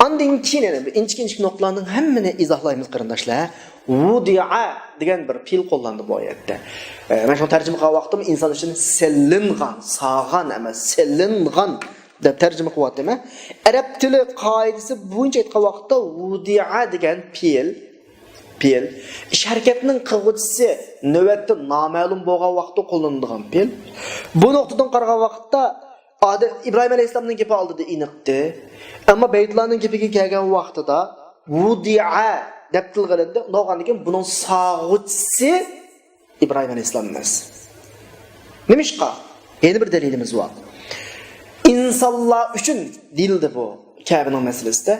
ئاندىن كېيىن يەنە بىر ئىنچىكە-ئىنچىكە نۇقتىلارنىڭ ھەممىنى ئىزاھلايمىز، قېرىنداشلار. ۋۇدىئە دېگەن بىر پېئىل قوللاندى بۇ ئايەتتە. ئە، مەن شۇنى تەرجىمە قىلغان ۋاقتىم ئىنسان ئۈچۈن سېلىنغان، سالغان ئەمەس، سېلىنغان دەپ تەرجىمە قىلىۋاتىمەن. ئەرەب تىلى قائىدىسى بويىچە ئېيتقان ۋاقىتتا ۋۇدىئە دېگەن پېئىل، پېئىل ئىش ھەرىكەتنىڭ قىلغۇچىسى نۆۋەتتە نامەلۇم بولغان ۋاقىتتا قوللىنىدىغان پېئىل. بۇ نۇقتىدىن قارىغان ۋاقىتتا ئادەم، ئىبراھىم ئەلەيھىسسالامنىڭ گېپى ئالدىدا ئېنىقتى. ئەمما بەيتۇللانىڭ گېپىگە كەلگەن ۋاقتىدا ۋۇدىئە دەپ تىلغا ئېلىندى. ئۇنداق بولغاندىن كېيىن بۇنىڭ سالغۇچىسى ئىبراھىم ئەلەيھىسسالام ئەمەس. نېمىشقا؟ يەنە بىر دەلىلىمىز بار. ئىنسانلار ئۈچۈن دېيىلدى بۇ كەبىنىڭ مەسىلىسىدە.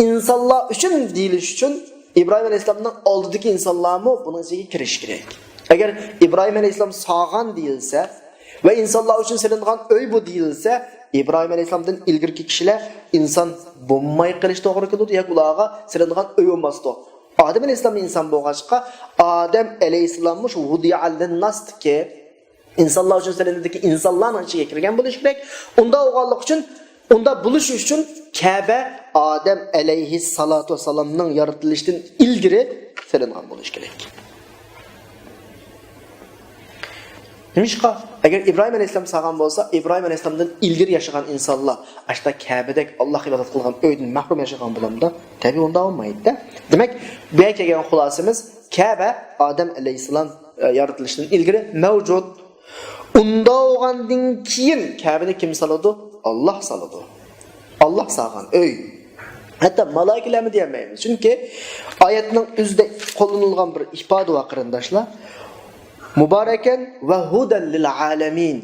ئىنسانلار ئۈچۈن دېيىلىش ئۈچۈن ئىبراھىم ئەلەيھىسسالامنىڭ ئالدىدىكى ئىنسانلارمۇ بۇنىڭ ئىچىگە كىرىشى كېرەك. ئەگەر ئىبراھىم ئەلەيھىسسالام سالغان دېيىلسە ۋە ئىنسانلار ئۈچۈن سېلىنغان ئۆي بۇ دېيىلسە، ئىبراھىم ئەلەيھىسسالامدىن ئىلگىرىكى كىشىلەر ئىنسان بولماي قېلىشى توغرا كېلىدۇ ياكى ئۇلارغا سېلىنغان ئۆي بولماستۇ. ئادەم ئەلەيھىسسالام ئىنسان بولغاچقا، ئادەم ئەلەيھىسسالاممۇ شۇ ۋۇدىئە لىنناستىكى، ئىنسانلار ئۈچۈن سېلىنىدىكى ئىنسانلارنىڭ ئىچىگە كىرگەن بولۇشى كېرەك. ئۇنداق بولغانلىقى ئۈچۈن، ئۇنداق بولۇشى ئۈچۈن كەبە ئادەم ئەلەيھىسسالاتۇ ۋەسسالامنىڭ يارىتىلىشىدىن ئىلگىرى سېلىنغان بولۇشى كېرەك. نېمىشقا؟ ئەگەر ئىبراھىم ئەلەيھىسسالام سالغان بولسا، ئىبراھىم ئەلەيھىسسالامدىن ئىلگىرى ياشىغان ئىنسانلار ئاشۇنداق كەبىدەك ئاللاھقا ئىبادەت قىلغان ئۆيدىن مەھرۇم ياشىغان بولامدۇ؟ تەبىئىي ئۇنداق بولمايدۇ-دە. دېمەك، بۇ يەرگە كەلگەن خۇلاسىمىز، كەبە ئادەم ئەلەيھىسسالام، ئە، يارىتىلىشتىن ئىلگىرى مەۋجۇت. ئۇنداق بولغاندىن كېيىن كەبىنى كىم سالىدۇ؟ ئاللاھ سالىدۇ. ئاللاھ سالغان ئۆي. ھەتتا مالائىكىلەرمۇ دېيەلمەيمىز. چۈنكى ئايەتنىڭ ئۆزىدە قوللىنىلغان بىر ئىپادە بار، قېرىنداشلار. مۇبارەكەن ۋە ھۇدەن لىل ئالەمىن.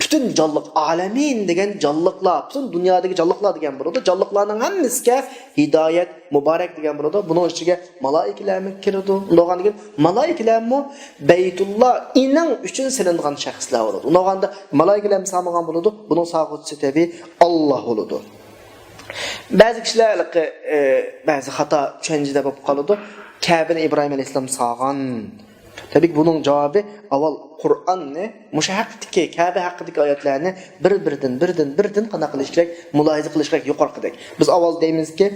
پۈتۈن جانلىق، ئالەمىن دېگەن جانلىقلار، پۈتۈن دۇنيادىكى جانلىقلار دېگەن بولىدۇ. جانلىقلارنىڭ ھەممىسىگە ھىدايەت، مۇبارەك دېگەن بولىدۇ. بۇنىڭ ئىچىگە مالائىكىلەرمۇ كىرىدۇ. ئۇنداغاندىكىن مالائىكىلەرمۇ بەيتۇللا ئېنىڭ ئۈچۈن سېلىنغان شەخسلەر بولىدۇ. ئۇنداغاندا مالائىكىلەرمۇ سالمىغان بولىدۇ. بۇنىڭ سالغۇچىسى تەبىئىي ئاللا بولىدۇ. بەزى كىشىلەر ھېلىقى، ئە، بەزى خاتا چۈشەنچىدە بولۇپ قالىدۇ. كەبىنى ئىبراھىم ئەلەيھىسسالام سالغان. تەبىئىيكى بۇنىڭ جاۋابى ئاۋۋال قۇرئاننى مۇشۇ ھەقتىكى، كەبە ھەققىدىكى ئايەتلەرنى بىر-بىردىن، بىردىن، بىردىن قانداق قىلىش كېرەك؟ مۇلاھىزە قىلىش كېرەك يۇقىرىقىدەك. بىز ئاۋۋال دەيمىزكى،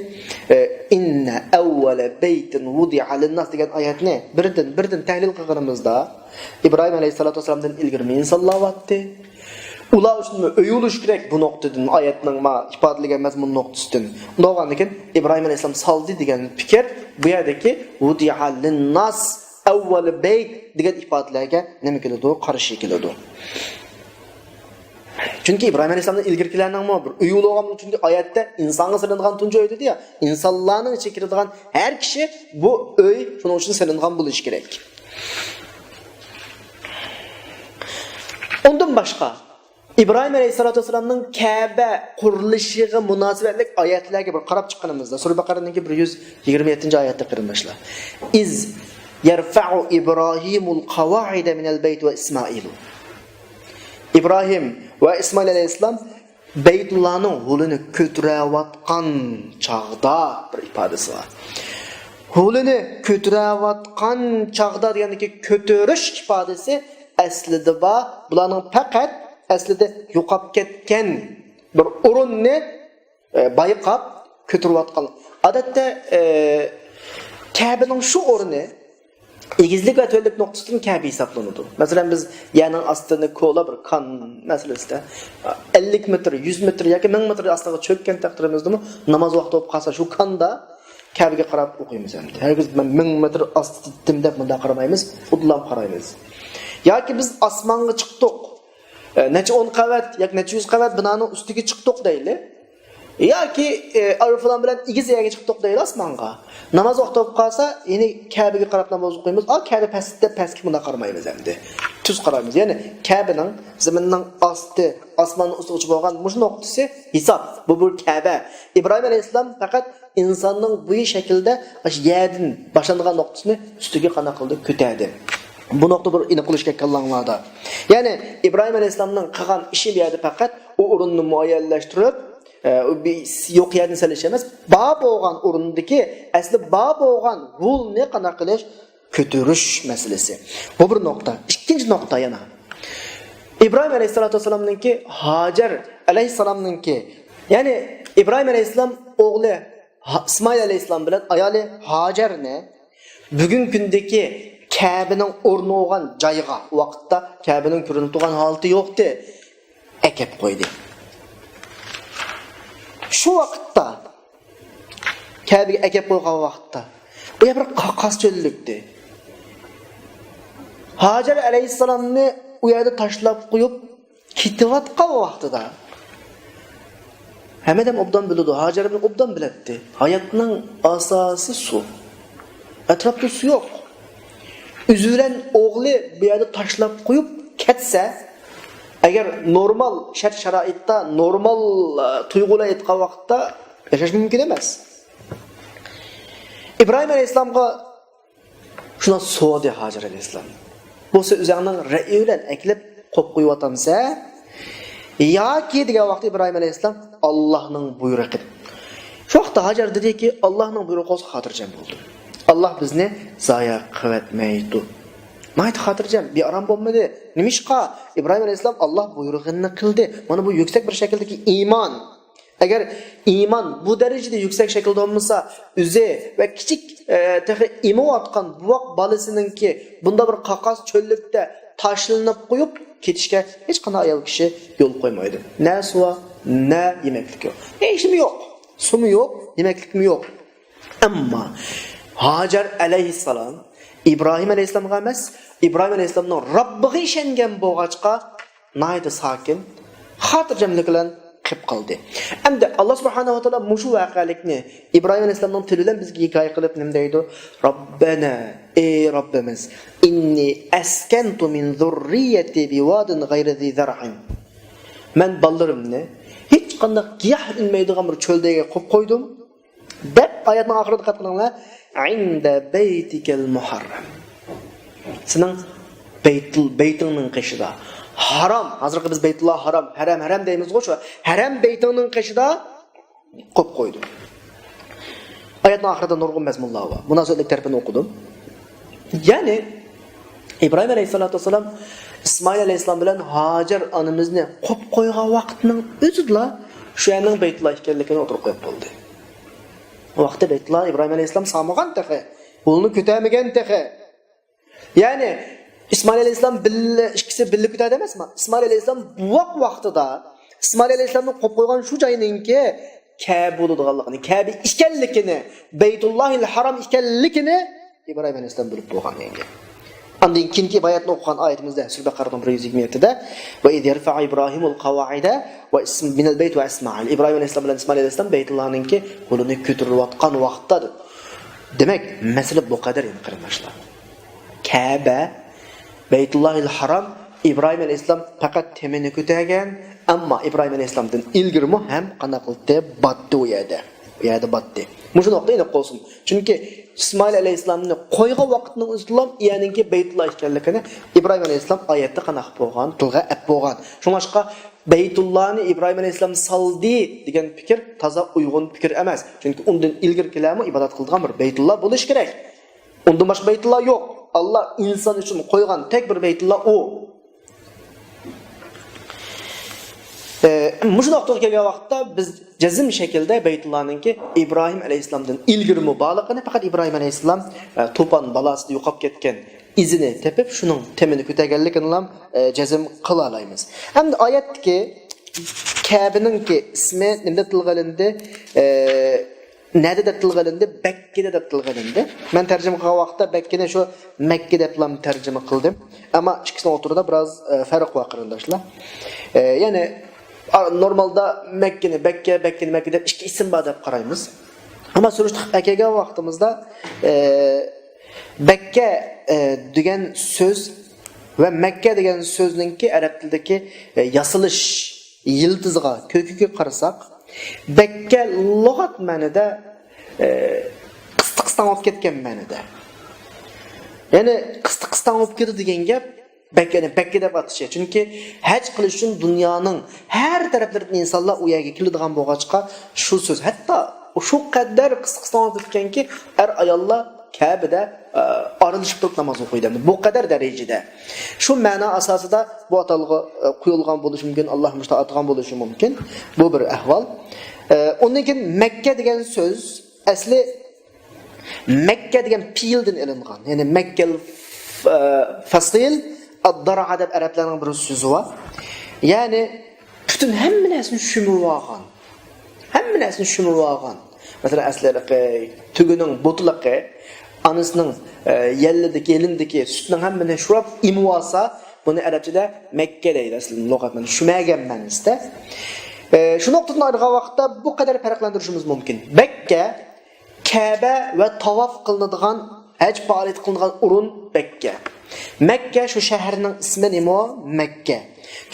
ئە، «ئىننە ئەۋۋەلە بەيتىن ۋۇدىئە لىنناس» دېگەن ئايەتنى بىردىن، بىردىن تەھلىل قىلغىنىمىزدا، ئىبراھىم ئەلەيھىسسالاتۇ ۋەسسالامدىن ئىلگىرى ئىنسانلار بارتتى. ئۇلار ئۈچۈنمۇ ئۆي بولۇش كېرەك بۇ نۇقتىدىن، ئايەتنىڭ ما ئىپادىلىگەن مەزمۇن نۇقتىسىدىن. ئۇنداق بولغاندىكىن ئىبراھىم ئەلەيھىسسالام سالدى دېگەن پىكىر بۇ يەردىكى ۋۇدىئە لىنناس ئەۋۋەل بەيت دېگەن ئىپادىلەرگە نېمە كېلىدۇ؟ قارشى كېلىدۇ. چۈنكى ئىبراھىم ئەلەيھىسسالامدىن ئىلگىرىكىلەرنىڭمۇ بىر ئۆيى بولغان، چۈنكى ئايەتتە ئىنسانغا سېلىنغان تۇنجى ئۆي دېدى يا، ئىنسانلارنىڭ ئىچىگە كىرىدىغان ھەر كىشى بۇ ئۆي شۇنىڭ ئۈچۈن سېلىنغان بولۇشى كېرەك. ئۇندىن باشقا، ئىبراھىم ئەلەيھىسسالاتۇ ۋەسسالامنىڭ كەبە قۇرۇلۇشىغا مۇناسىۋەتلىك ئايەتلەرگە بىر قاراپ چىققىنىمىزدا، سۈرە بەقەرەنىڭكى بىر يۈز يىگىرمە يەتتىنچى ئايەتتە، قېرىنداشلار، «ئىز يەرفەئۇ ئىبراھىمۇل قاۋائىدە مىنەل بەيت ۋە ئىسمائىلۇ.» ئىبراھىم ۋە ئىسمائىل ئەلەيھىسسالام بەيتۇللانىڭ ھولىنى كۆتۈرەۋاتقان چاغدا بىر ئىپادىسى بار. ھولىنى كۆتۈرەۋاتقان چاغدا دېگەندىكى كۆتۈرۈش ئىپادىسى ئەسلىدە بار. بۇلارنىڭ پەقەت ئەسلىدە يوقاپ كەتكەن بىر ئورۇننى، ئە، بايقاپ كۆتۈرۈۋاتقان. ئادەتتە، ئە، كەبىنىڭ شۇ ئورنى ئېگىزلىك ۋە تۆۋەنلىك نۇقتىسىدىن كەبە ھېسابلىنىدۇ. مەسىلەن، بىز يەرنىڭ ئاستىنى كولا بىر كان مەسىلىسىدە ئەللىك مېتىر، يۈز مېتىر ياكى مىڭ مېتىر ئاستىغا چۆككەن تەقدىرىمىزدىمۇ ناماز ۋاقتى بولۇپ قالسا، شۇ كاندا كەبىگە قاراپ ئوقۇيمىز ئەمدى. ھەرگىز مەن مىڭ مېتىر ئاستىدا يەتتىم دەپ مۇنداق قارىمايمىز، خۇددىلا قارايمىز. ياكى بىز ئاسمانغا چىقتۇق، ئە، نەچچە ئون قەۋەت ياكى نەچچە يۈز قەۋەت بىنانىڭ ئۈستىگە چىقتۇق دەيلى. ياكى، ئە، ئايروپىلان بىلەن ئېگىز يەرگە چىقتۇق دەيلى ئاسمانغا. ناماز ۋاقتى بولۇپ قالسا، يەنى كەبىگە قاراپ ناماز ئوقۇيمىز. ئا، كەبە پەستە، پەسكە مۇنداق قارىمايمىز ئەمدى. تۈز قارايمىز. يەنى كەبىنىڭ زېمىننىڭ ئاستى، ئاسماننىڭ ئۈستىگىچە بولغان مۇشۇ نۇقتىسى ھېساب. بۇ بىر كەبە. ئىبراھىم ئەلەيھىسسالام پەقەت ئىنساننىڭ بويى شەكلىدە ئاشۇ يەردىن باشلانغان نۇقتىسىنى ئۈستىگە قانداق قىلدى؟ كۆتەردى. بۇ نۇقتا بىر ئېنىق بولۇشى كېرەك كاللاڭلاردا. يەنى ئىبراھىم ئەلەيھىسسالامنىڭ قىلغان ئىشى بۇ يەردە پەقەت ئۇ ئورۇننى مۇئەييەنلەشتۈرۈپ، ئە، ئۇ بىر يوق يەردىن سېلىش ئەمەس، بار بولغان ئورۇندىكى، ئەسلى بار بولغان ھولنى قانداق قىلىش؟ كۆتۈرۈش مەسىلىسى. بۇ بىر نۇقتا. ئىككىنچى نۇقتا يەنە. ئىبراھىم ئەلەيھىسسالاتۇ ۋەسسالامنىڭكى، ھاجەر ئەلەيھىسسالامنىڭكى، يەنى ئىبراھىم ئەلەيھىسسالام ئوغلى ھا-، ئىسمائىل ئەلەيھىسسالام بىلەن ئايالى ھاجەرنى بۈگۈنكى كۈندىكى كەبىنىڭ ئورنى بولغان جايغا، ئۇ ۋاقىتتا كەبىنىڭ كۆرۈنۈپ تۇرغان ھالىتى يوقتى، ئەكەپ قويدى. شۇ ۋاقىتتا كەبىگە ئەكەپ قويغان ۋاقىتتا، ئۇ يەر بىر قاقاس چۆللۈكتى. ھاجەر ئەلەيھىسسالامنى ئۇ يەردە تاشلاپ قويۇپ كېتىۋاتقان ۋاقتىدا، ھەممە ئادەم ئوبدان بىلىدۇ، ھاجەر ئوبدان بىلەتتى. ھاياتنىڭ ئاساسى سۇ. ئەتراپتا سۇ يوق. ئۆزى بىلەن ئوغلى بۇ يەردە تاشلاپ قويۇپ كەتسە، ئەگەر نورمال شەرت-شارائىتتا، نورمال، ئە، تۇيغۇلار ئېيتقان ۋاقىتتا ياشاش مۇمكىن ئەمەس. ئىبراھىم ئەلەيھىسسالامغا شۇنداق سورىدى ھاجەر ئەلەيھىسسالام. بولسا ئۆزۈڭنىڭ رەئىي بىلەن ئەكېلىپ قويۇپ قويۇۋاتامسەن؟ ياكى دېگەن ۋاقىتتا ئىبراھىم ئەلەيھىسسالام ئاللاھنىڭ بۇيرۇقى. شۇ ۋاقىتتا ھاجەر دېدىكى، ئاللاھنىڭ بۇيرۇقى بولسا خاتىرجەم بولدۇم. ئاللاھ بىزنى زايە قىلىۋەتمەيدۇ. ناھايىتى خاتىرجەم، بىئارام بولمىدى. نېمىشقا؟ ئىبراھىم ئەلەيھىسسالام ئاللاھ بۇيرۇغىنىنى قىلدى. مانا بۇ يۈكسەك بىر شەكىلدىكى ئىمان. ئەگەر ئىمان بۇ دەرىجىدە يۈكسەك شەكىلدە بولمىسا، ئۆزى ۋە كىچىك، ئە، تېخى ئېمىۋاتقان بوۋاق بالىسىنىڭكى بۇنداق بىر قاقاس چۆللۈكتە تاشلىنىپ قويۇپ كېتىشكە ھېچقانداق ئايال كىشى يول قويمايدۇ. نە سۇ بار، نە يېمەكلىك يوق. ھېچنېمە يوق. سۇمۇ يوق، يېمەكلىكمۇ يوق. ئەمما ھاجەر ئەلەيھىسسالام ئىبراھىم ئەلەيھىسسالامغا ئەمەس، ئىبراھىم ئەلەيھىسسالامنىڭ رەببىگە ئىشەنگەن بولغاچقا، ناھايىتى ساكىن، خاتىرجەملىك بىلەن قېلىپ قالدى. ئەمدى ئاللا سۇبھانەھۇ ۋە تائالا مۇشۇ ۋەقەلىكنى ئىبراھىم ئەلەيھىسسالامنىڭ تىلى بىلەن بىزگە ھېكايە قىلىپ نېمە دەيدۇ؟ رەببەنا، ئەي رەببىمىز، ئىننى ئەسكەنتۇ مىن زۇررىيەتى بىۋادىن غەيرى زى زەرئىن. مەن بالىلىرىمنى ھېچقانداق گىياھ ئۈنمەيدىغان بىر چۆلدە قويۇپ قويدۇم، دەپ ئايەتنىڭ ئاخىرىدا دىققەت قىلىڭلار. عند بيتك المحرم. سېنىڭ بەيتۇل، بەيتىڭنىڭ قېشىدا. ھارام. ھازىرقى بىز بەيتۇللا ھارام، ھەرەم، ھەرەم دەيمىزغۇ، شۇ ھەرەم بەيتىڭنىڭ قېشىدا قويۇپ قويدۇم. ئايەتنىڭ ئاخىرىدا نۇرغۇن مەزمۇنلار بار. مۇناسىۋەتلىك تەرىپىنى ئوقۇدۇم. يەنى ئىبراھىم ئەلەيھىسسالاتۇ ۋەسسالام ئىسمائىل ئەلەيھىسسالام بىلەن ھاجەر ئانىمىزنى قويۇپ قويغان ۋاقىتنىڭ ئۆزىدىلا شۇ يەرنىڭ بەيتۇللا ئىكەنلىكىنى ئوتتۇرىغا قويۇپ بولدى. ئۇ ۋاقىتتا بەيتۇللا ئىبراھىم ئەلەيھىسسالام سالمىغان تېخى. قولىنى كۆتەرمىگەن تېخى. يەنى ئىسمائىل ئەلەيھىسسالام بىللە، ئىككىسى بىللە كۆتەردى ئەمەسمۇ؟ ئىسمائىل ئەلەيھىسسالام بوۋاق ۋاقتىدا ئىسمائىل ئەلەيھىسسالامنى قويۇپ قويغان شۇ جاينىڭكى كەبە بولىدىغانلىقىنى، كەبە ئىكەنلىكىنى، بەيتۇللاھىل ھارام ئىكەنلىكىنى ئىبراھىم ئەلەيھىسسالام بىلىپ بولغان دېگەن گەپ. ئاندىن كېيىنكى ئايەتنى ئوقۇغان ئايىتىمىزدە، سۈرە بەقەرەنىڭ بىر يۈز يىگىرمە يەتتىدە، وإذ يرفع إبراهيم القواعد من البيت وإسماعيل. ئىبراھىم ئەلەيھىسسالام بىلەن ئىسمائىل ئەلەيھىسسالام بەيتۇللانىڭكى قولىنى كۆتۈرۈۋاتقان ۋاقىتتا، دېدى. دېمەك، مەسىلە بۇ قەدەر، يەنى قېرىنداشلار. كەبە، بەيتۇللاھىل ھارام، ئىبراھىم ئەلەيھىسسالام پەقەت تېمىنى كۆتەرگەن، ئەمما ئىبراھىم ئەلەيھىسسالامدىن ئىلگىرىمۇ ھەم قانداق قىلدى؟ باتتى ئۇ يەردە. ئۇ يەردە باتتى. مۇشۇ نۇقتا ئېنىق بولسۇن. چۈنكى ئىسمائىل ئەلەيھىسسالامنى قويغان ۋاقىتنىڭ ئۆزىدىلا ئۇ يەرنىڭكى بەيتۇللا ئىكەنلىكىنى ئىبراھىم ئەلەيھىسسالام ئايەتتە قانداق بولغان؟ تىلغا ئەپ بولغان. شۇڭلاشقا بەيتۇللانى ئىبراھىم ئەلەيھىسسالام سالدى دېگەن پىكىر تازا ئۇيغۇن پىكىر ئەمەس. چۈنكى ئۇندىن ئىلگىرىكىلەرمۇ ئىبادەت قىلىدىغان بىر بەيتۇللا بولۇشى كېرەك. ئۇندىن باشقا بەيتۇللا يوق. ئاللا ئىنسان ئۈچۈن قويغان تەك بىر بەيتۇللا ئۇ. ئە، مۇشۇ نۇقتىغا كەلگەن ۋاقىتتا بىز جەزم شەكىلدە بەيتۇللانىڭكى ئىبراھىم ئەلەيھىسسالامدىن ئىلگىرىمۇ بارلىقىنى، پەقەت ئىبراھىم ئەلەيھىسسالام، ئە، توپان بالاسىدا يوقاپ كەتكەن ئىزىنى تېپىپ، شۇنىڭ تېمىنى كۆتەرگەنلىكىنىلا، ئە، جەزم قىلالايمىز. ئەمدى ئايەتتىكى كەبىنىڭكى ئىسمى نېمىدە تىلغا ئېلىندى؟ ئە، نەدە دەپ تىلغا ئېلىندى؟ بەككىدە دەپ تىلغا ئېلىندى. مەن تەرجىمە قىلغان ۋاقىتتا بەككىنى شۇ مەككە دەپلا تەرجىمە قىلدىم. ئەمما ئىككىسىنىڭ ئوتتۇرىدا بىراز، ئە، پەرق بار، قېرىنداشلار. ئە، يەنى، ئا، نورمالدا مەككىنى بەككە، بەككىنى مەككە دەپ ئىككى ئىسىم بار دەپ قارايمىز. ئەمما سۈرۈشتە قىلىپ ئەكەلگەن ۋاقتىمىزدا، ئە، بەككە، ئە، دېگەن سۆز ۋە مەككە دېگەن سۆزنىڭكى ئەرەب تىلىدىكى، ئە، ياسىلىش يىلتىزىغا، كۆكىگە قارىساق، بەككە لۇغەت مەنىدە، ئە، قىستى قىستاڭ بولۇپ كەتكەن مەنىدە. يەنى قىستى قىستاڭ بولۇپ كېتىدۇ دېگەن گەپ، بەك، يەنى بەككە دەپ ئاتىشى. چۈنكى ھەج قىلىش ئۈچۈن دۇنيانىڭ ھەر تەرەپلىرىدىن ئىنسانلار ئۇ يەرگە كېلىدىغان بولغاچقا، شۇ سۆز. ھەتتا شۇ قەدەر قىستى قىستاڭ بولۇپ كەتكەنكى، ئەر ئاياللار كەبىدە، ئە، ئارىلىشىپ تۇرۇپ ناماز ئوقۇيدۇ. بۇ قەدەر دەرىجىدە. شۇ مەنا ئاساسىدا بۇ ئاتالغۇ، ئە، قويۇلغان بولۇشى مۇمكىن، ئاللا مۇشۇنداق ئاتىغان بولۇشى مۇمكىن. بۇ بىر ئەھۋال. ئە، ئۇندىن كېيىن مەككە دېگەن سۆز ئەسلى مەككە دېگەن پېئىلدىن ئېلىنغان. يەنى مەككەل ف-، ئە، فەسىل ئەددەرئە دەپ ئەرەبلەرنىڭ بىر سۆزى بار. يەنى پۈتۈن ھەممە نەرسىنى شۈمۈۋالغان. ھەممە نەرسىنى شۈمۈۋالغان. مەسىلەن، ئەسلى ھېلىقى تۆگىنىڭ بوتىلىقى، ئانىسىنىڭ، ئە، يەللىدىكى، يېلىندىكى سۈتنىڭ ھەممىنى شۇراپ ئېمىۋالسا، بۇنى ئەرەبچىدە مەككە دەيدۇ. ئەسلى لۇغەت مەنىسى شۈمەگەن مەنىسىدە. ئە، شۇ نۇقتىدىن ئايرىغان ۋاقىتتا بۇ قەدەر پەرقلەندۈرۈشىمىز مۇمكىن. بەككە كەبە ۋە تاۋاپ قىلىنىدىغان، ھەج پائالىيىتى قىلىنىدىغان ئورۇن بەككە. مەككە شۇ شەھەرنىڭ ئىسمى نېمە؟ مەككە.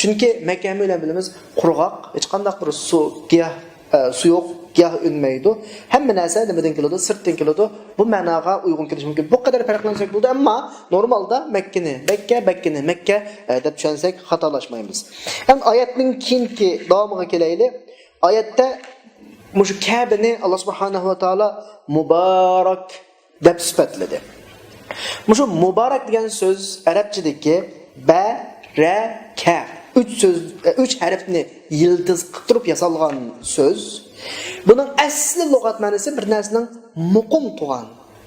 چۈنكى مەككەنى بىلەن بىلىمىز، قۇرغاق، ھېچقانداق بىر سۇ، گىياھ، ئە، سۇ يوق، گىياھ ئۈنمەيدۇ. ھەممە نەرسە نېمىدىن كېلىدۇ؟ سىرتتىن كېلىدۇ. بۇ مەناغا ئۇيغۇن كېلىشى مۇمكىن. بۇ قەدەر پەرقلەنسەك بولىدۇ، ئەمما نورمالدا مەككىنى بەككە، بەككىنى مەككە، ئە، دەپ چۈشەنسەك خاتالاشمايمىز. ئەمدى ئايەتنىڭ كېيىنكى داۋامىغا كېلەيلى. ئايەتتە مۇشۇ كەبىنى ئاللا سۇبھانەھۇ ۋە تائالا مۇبارەك دەپ سۈپەتلىدى. مۇشۇ مۇبارەك دېگەن سۆز ئەرەبچىدىكى بە، رە، كە، ئۈچ سۆز، ئۈچ ھەرپنى يىلتىز قىلىپ تۇرۇپ ياسالغان سۆز. بۇنىڭ ئەسلى لۇغەت مەنىسى بىر نەرسىنىڭ مۇقىم تۇرغان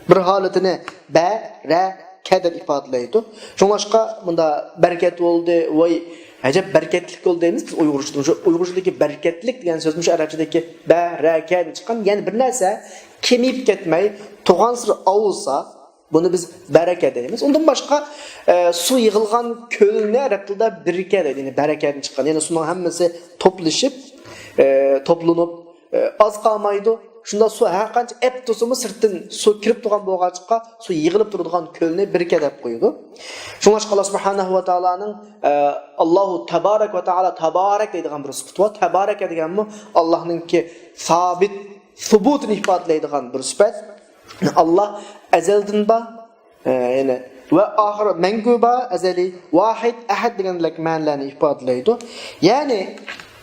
بىر ھالىتىنى بە، رە، كە دەپ ئىپادىلەيدۇ. شۇڭلاشقا مۇندا بەرىكەت بولدى، ۋاي، ئەجەب بەرىكەتلىك بولدى دەيمىز بىز ئۇيغۇرچىدا. مۇشۇ ئۇيغۇرچىدىكى بەرىكەتلىك دېگەن سۆز مۇشۇ ئەرەبچىدىكى بە، رە، كەدىن چىققان. يەنى بىر نەرسە كېمىيىپ كەتمەي، تۇرغانسېرى ئاۋۇسا، بۇنى بىز بەرىكەت دەيمىز. ئۇندىن باشقا، ئە، سۇ يىغىلغان كۆلنى ئەرەب تىلىدا بىركە دەيدۇ. يەنى بەرىكەدىن چىققان. يەنى سۇنىڭ ھەممىسى توپلىشىپ، ئە، توپلىنىپ، ئە، ئاز قالمايدۇ. شۇنداق سۇ ھەر قانچە ئەپ تۇرسىمۇ، سىرتتىن سۇ كىرىپ تۇرغان بولغاچقا، سۇ يىغىلىپ تۇرىدىغان كۆلنى بىركە دەپ قويىدۇ. شۇڭلاشقا، ئاللا سۇبھانەھۇ ۋە تائالانىڭ، ئە، ئاللاھۇ تابارەك ۋە تائالا تابارەك دەيدىغان بىر سۈپىتى بار. تابارەك دېگەنمۇ ئاللاھنىڭكى سابىت، سۇبۇتىنى ئىپادىلەيدىغان بىر سۈپەت. ئاللا ئەزەلدىن بار، ئە، يەنى ۋە ئاخىرى مەڭگۈ بار، ئەزەلىي، ۋاھىد، ئەھەد دېگەندەك مەنىلەرنى ئىپادىلەيدۇ. يەنى،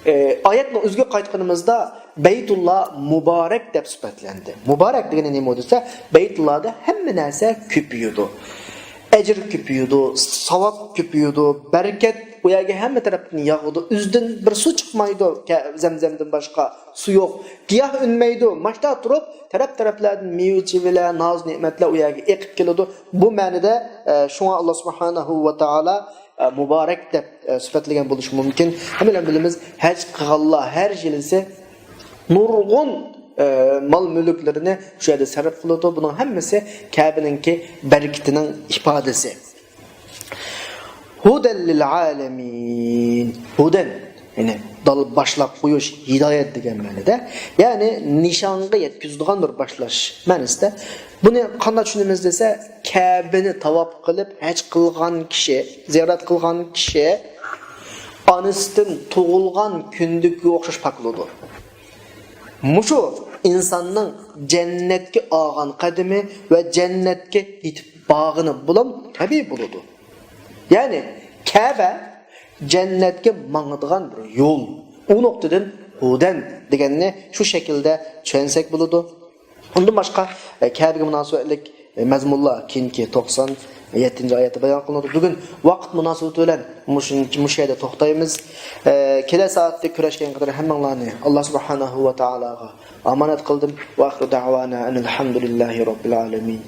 ئە، ئايەتنىڭ ئۆزىگە قايتقىنىمىزدا، بەيتۇللا مۇبارەك دەپ سۈپەتلەندى. مۇبارەك دېگىنى نېمە دېسە، بەيتۇللادا ھەممە نەرسە كۆپىيىدۇ. ئەجىر كۆپىيىدۇ، ساۋاب كۆپىيىدۇ، بەرىكەت ئۇ يەرگە ھەممە تەرەپتىن ياغىدۇ. ئۆزىدىن بىر سۇ چىقمايدۇ، كە-، زەمزەمدىن باشقا سۇ يوق. گىياھ ئۈنمەيدۇ، ماشتا تۇرۇپ، تەرەپ-تەرەپلەردىن مېۋە-چېۋىلەر، ناز-نېمەتلەر ئۇ يەرگە ئېقىپ كېلىدۇ. بۇ مەنىدە، ئە، شۇڭا ئاللا سۇبھانەھۇ ۋە تائالا، ئە، مۇبارەك دەپ، ئە، سۈپەتلىگەن بولۇشى مۇمكىن. ھەممىلەر بىلىمىز، ھەج قىلغانلار ھەر يىلىسى نۇرغۇن، ئە، مال-مۈلۈكلىرىنى شۇ يەردە سەرپ قىلىدۇ. بۇنىڭ ھەممىسى كەبىنىڭكى بەرىكىتىنىڭ ئىپادىسى. ھۇدەن لىل ئالەمىن. ھۇدەن، يەنى دال-، باشلاپ قويۇش، ھىدايەت دېگەن مەنىدە. يەنى نىشانغا يەتكۈزىدىغان بىر باشلاش مەنىسىدە. بۇنى قانداق چۈشىنىمىز دېسە، كەبىنى تاۋاپ قىلىپ ھەج قىلغان كىشى، زىيارەت قىلغان كىشى ئانىسىدىن تۇغۇلغان كۈندىكىگە ئوخشاش پاك بولىدۇ. مۇشۇ ئىنساننىڭ جەننەتكە ئالغان قەدىمى ۋە جەننەتكە يېتىپ بارغىنى بولۇم تەبىئىي بولىدۇ. يەنى كەبە جەننەتكە ماڭىدىغان بىر يول. ئۇ نۇقتىدىن ھۇدەن دېگەننى شۇ شەكىلدە چۈشەنسەك بولىدۇ. ئۇندىن باشقا، ئە، كەبىگە مۇناسىۋەتلىك، ئە، مەزمۇنلار كېيىنكى توقسان يەتتىنچى ئايەتتە بايان قىلىنىدۇ. بۈگۈن ۋاقىت مۇناسىۋىتى بىلەن مۇشۇنچە، مۇشۇ يەردە توختايمىز. ئە، كېلەر سائەتتە كۆرۈشكەنگە قەدەر ھەممىڭلارنى ئاللا سۇبھانەھۇ ۋە تائالاغا ئامانەت قىلدىم. ۋە ئاخىرۇ دەئۋانا ئەنىل ھەمدۇلىللاھى رەببىل ئالەمىن.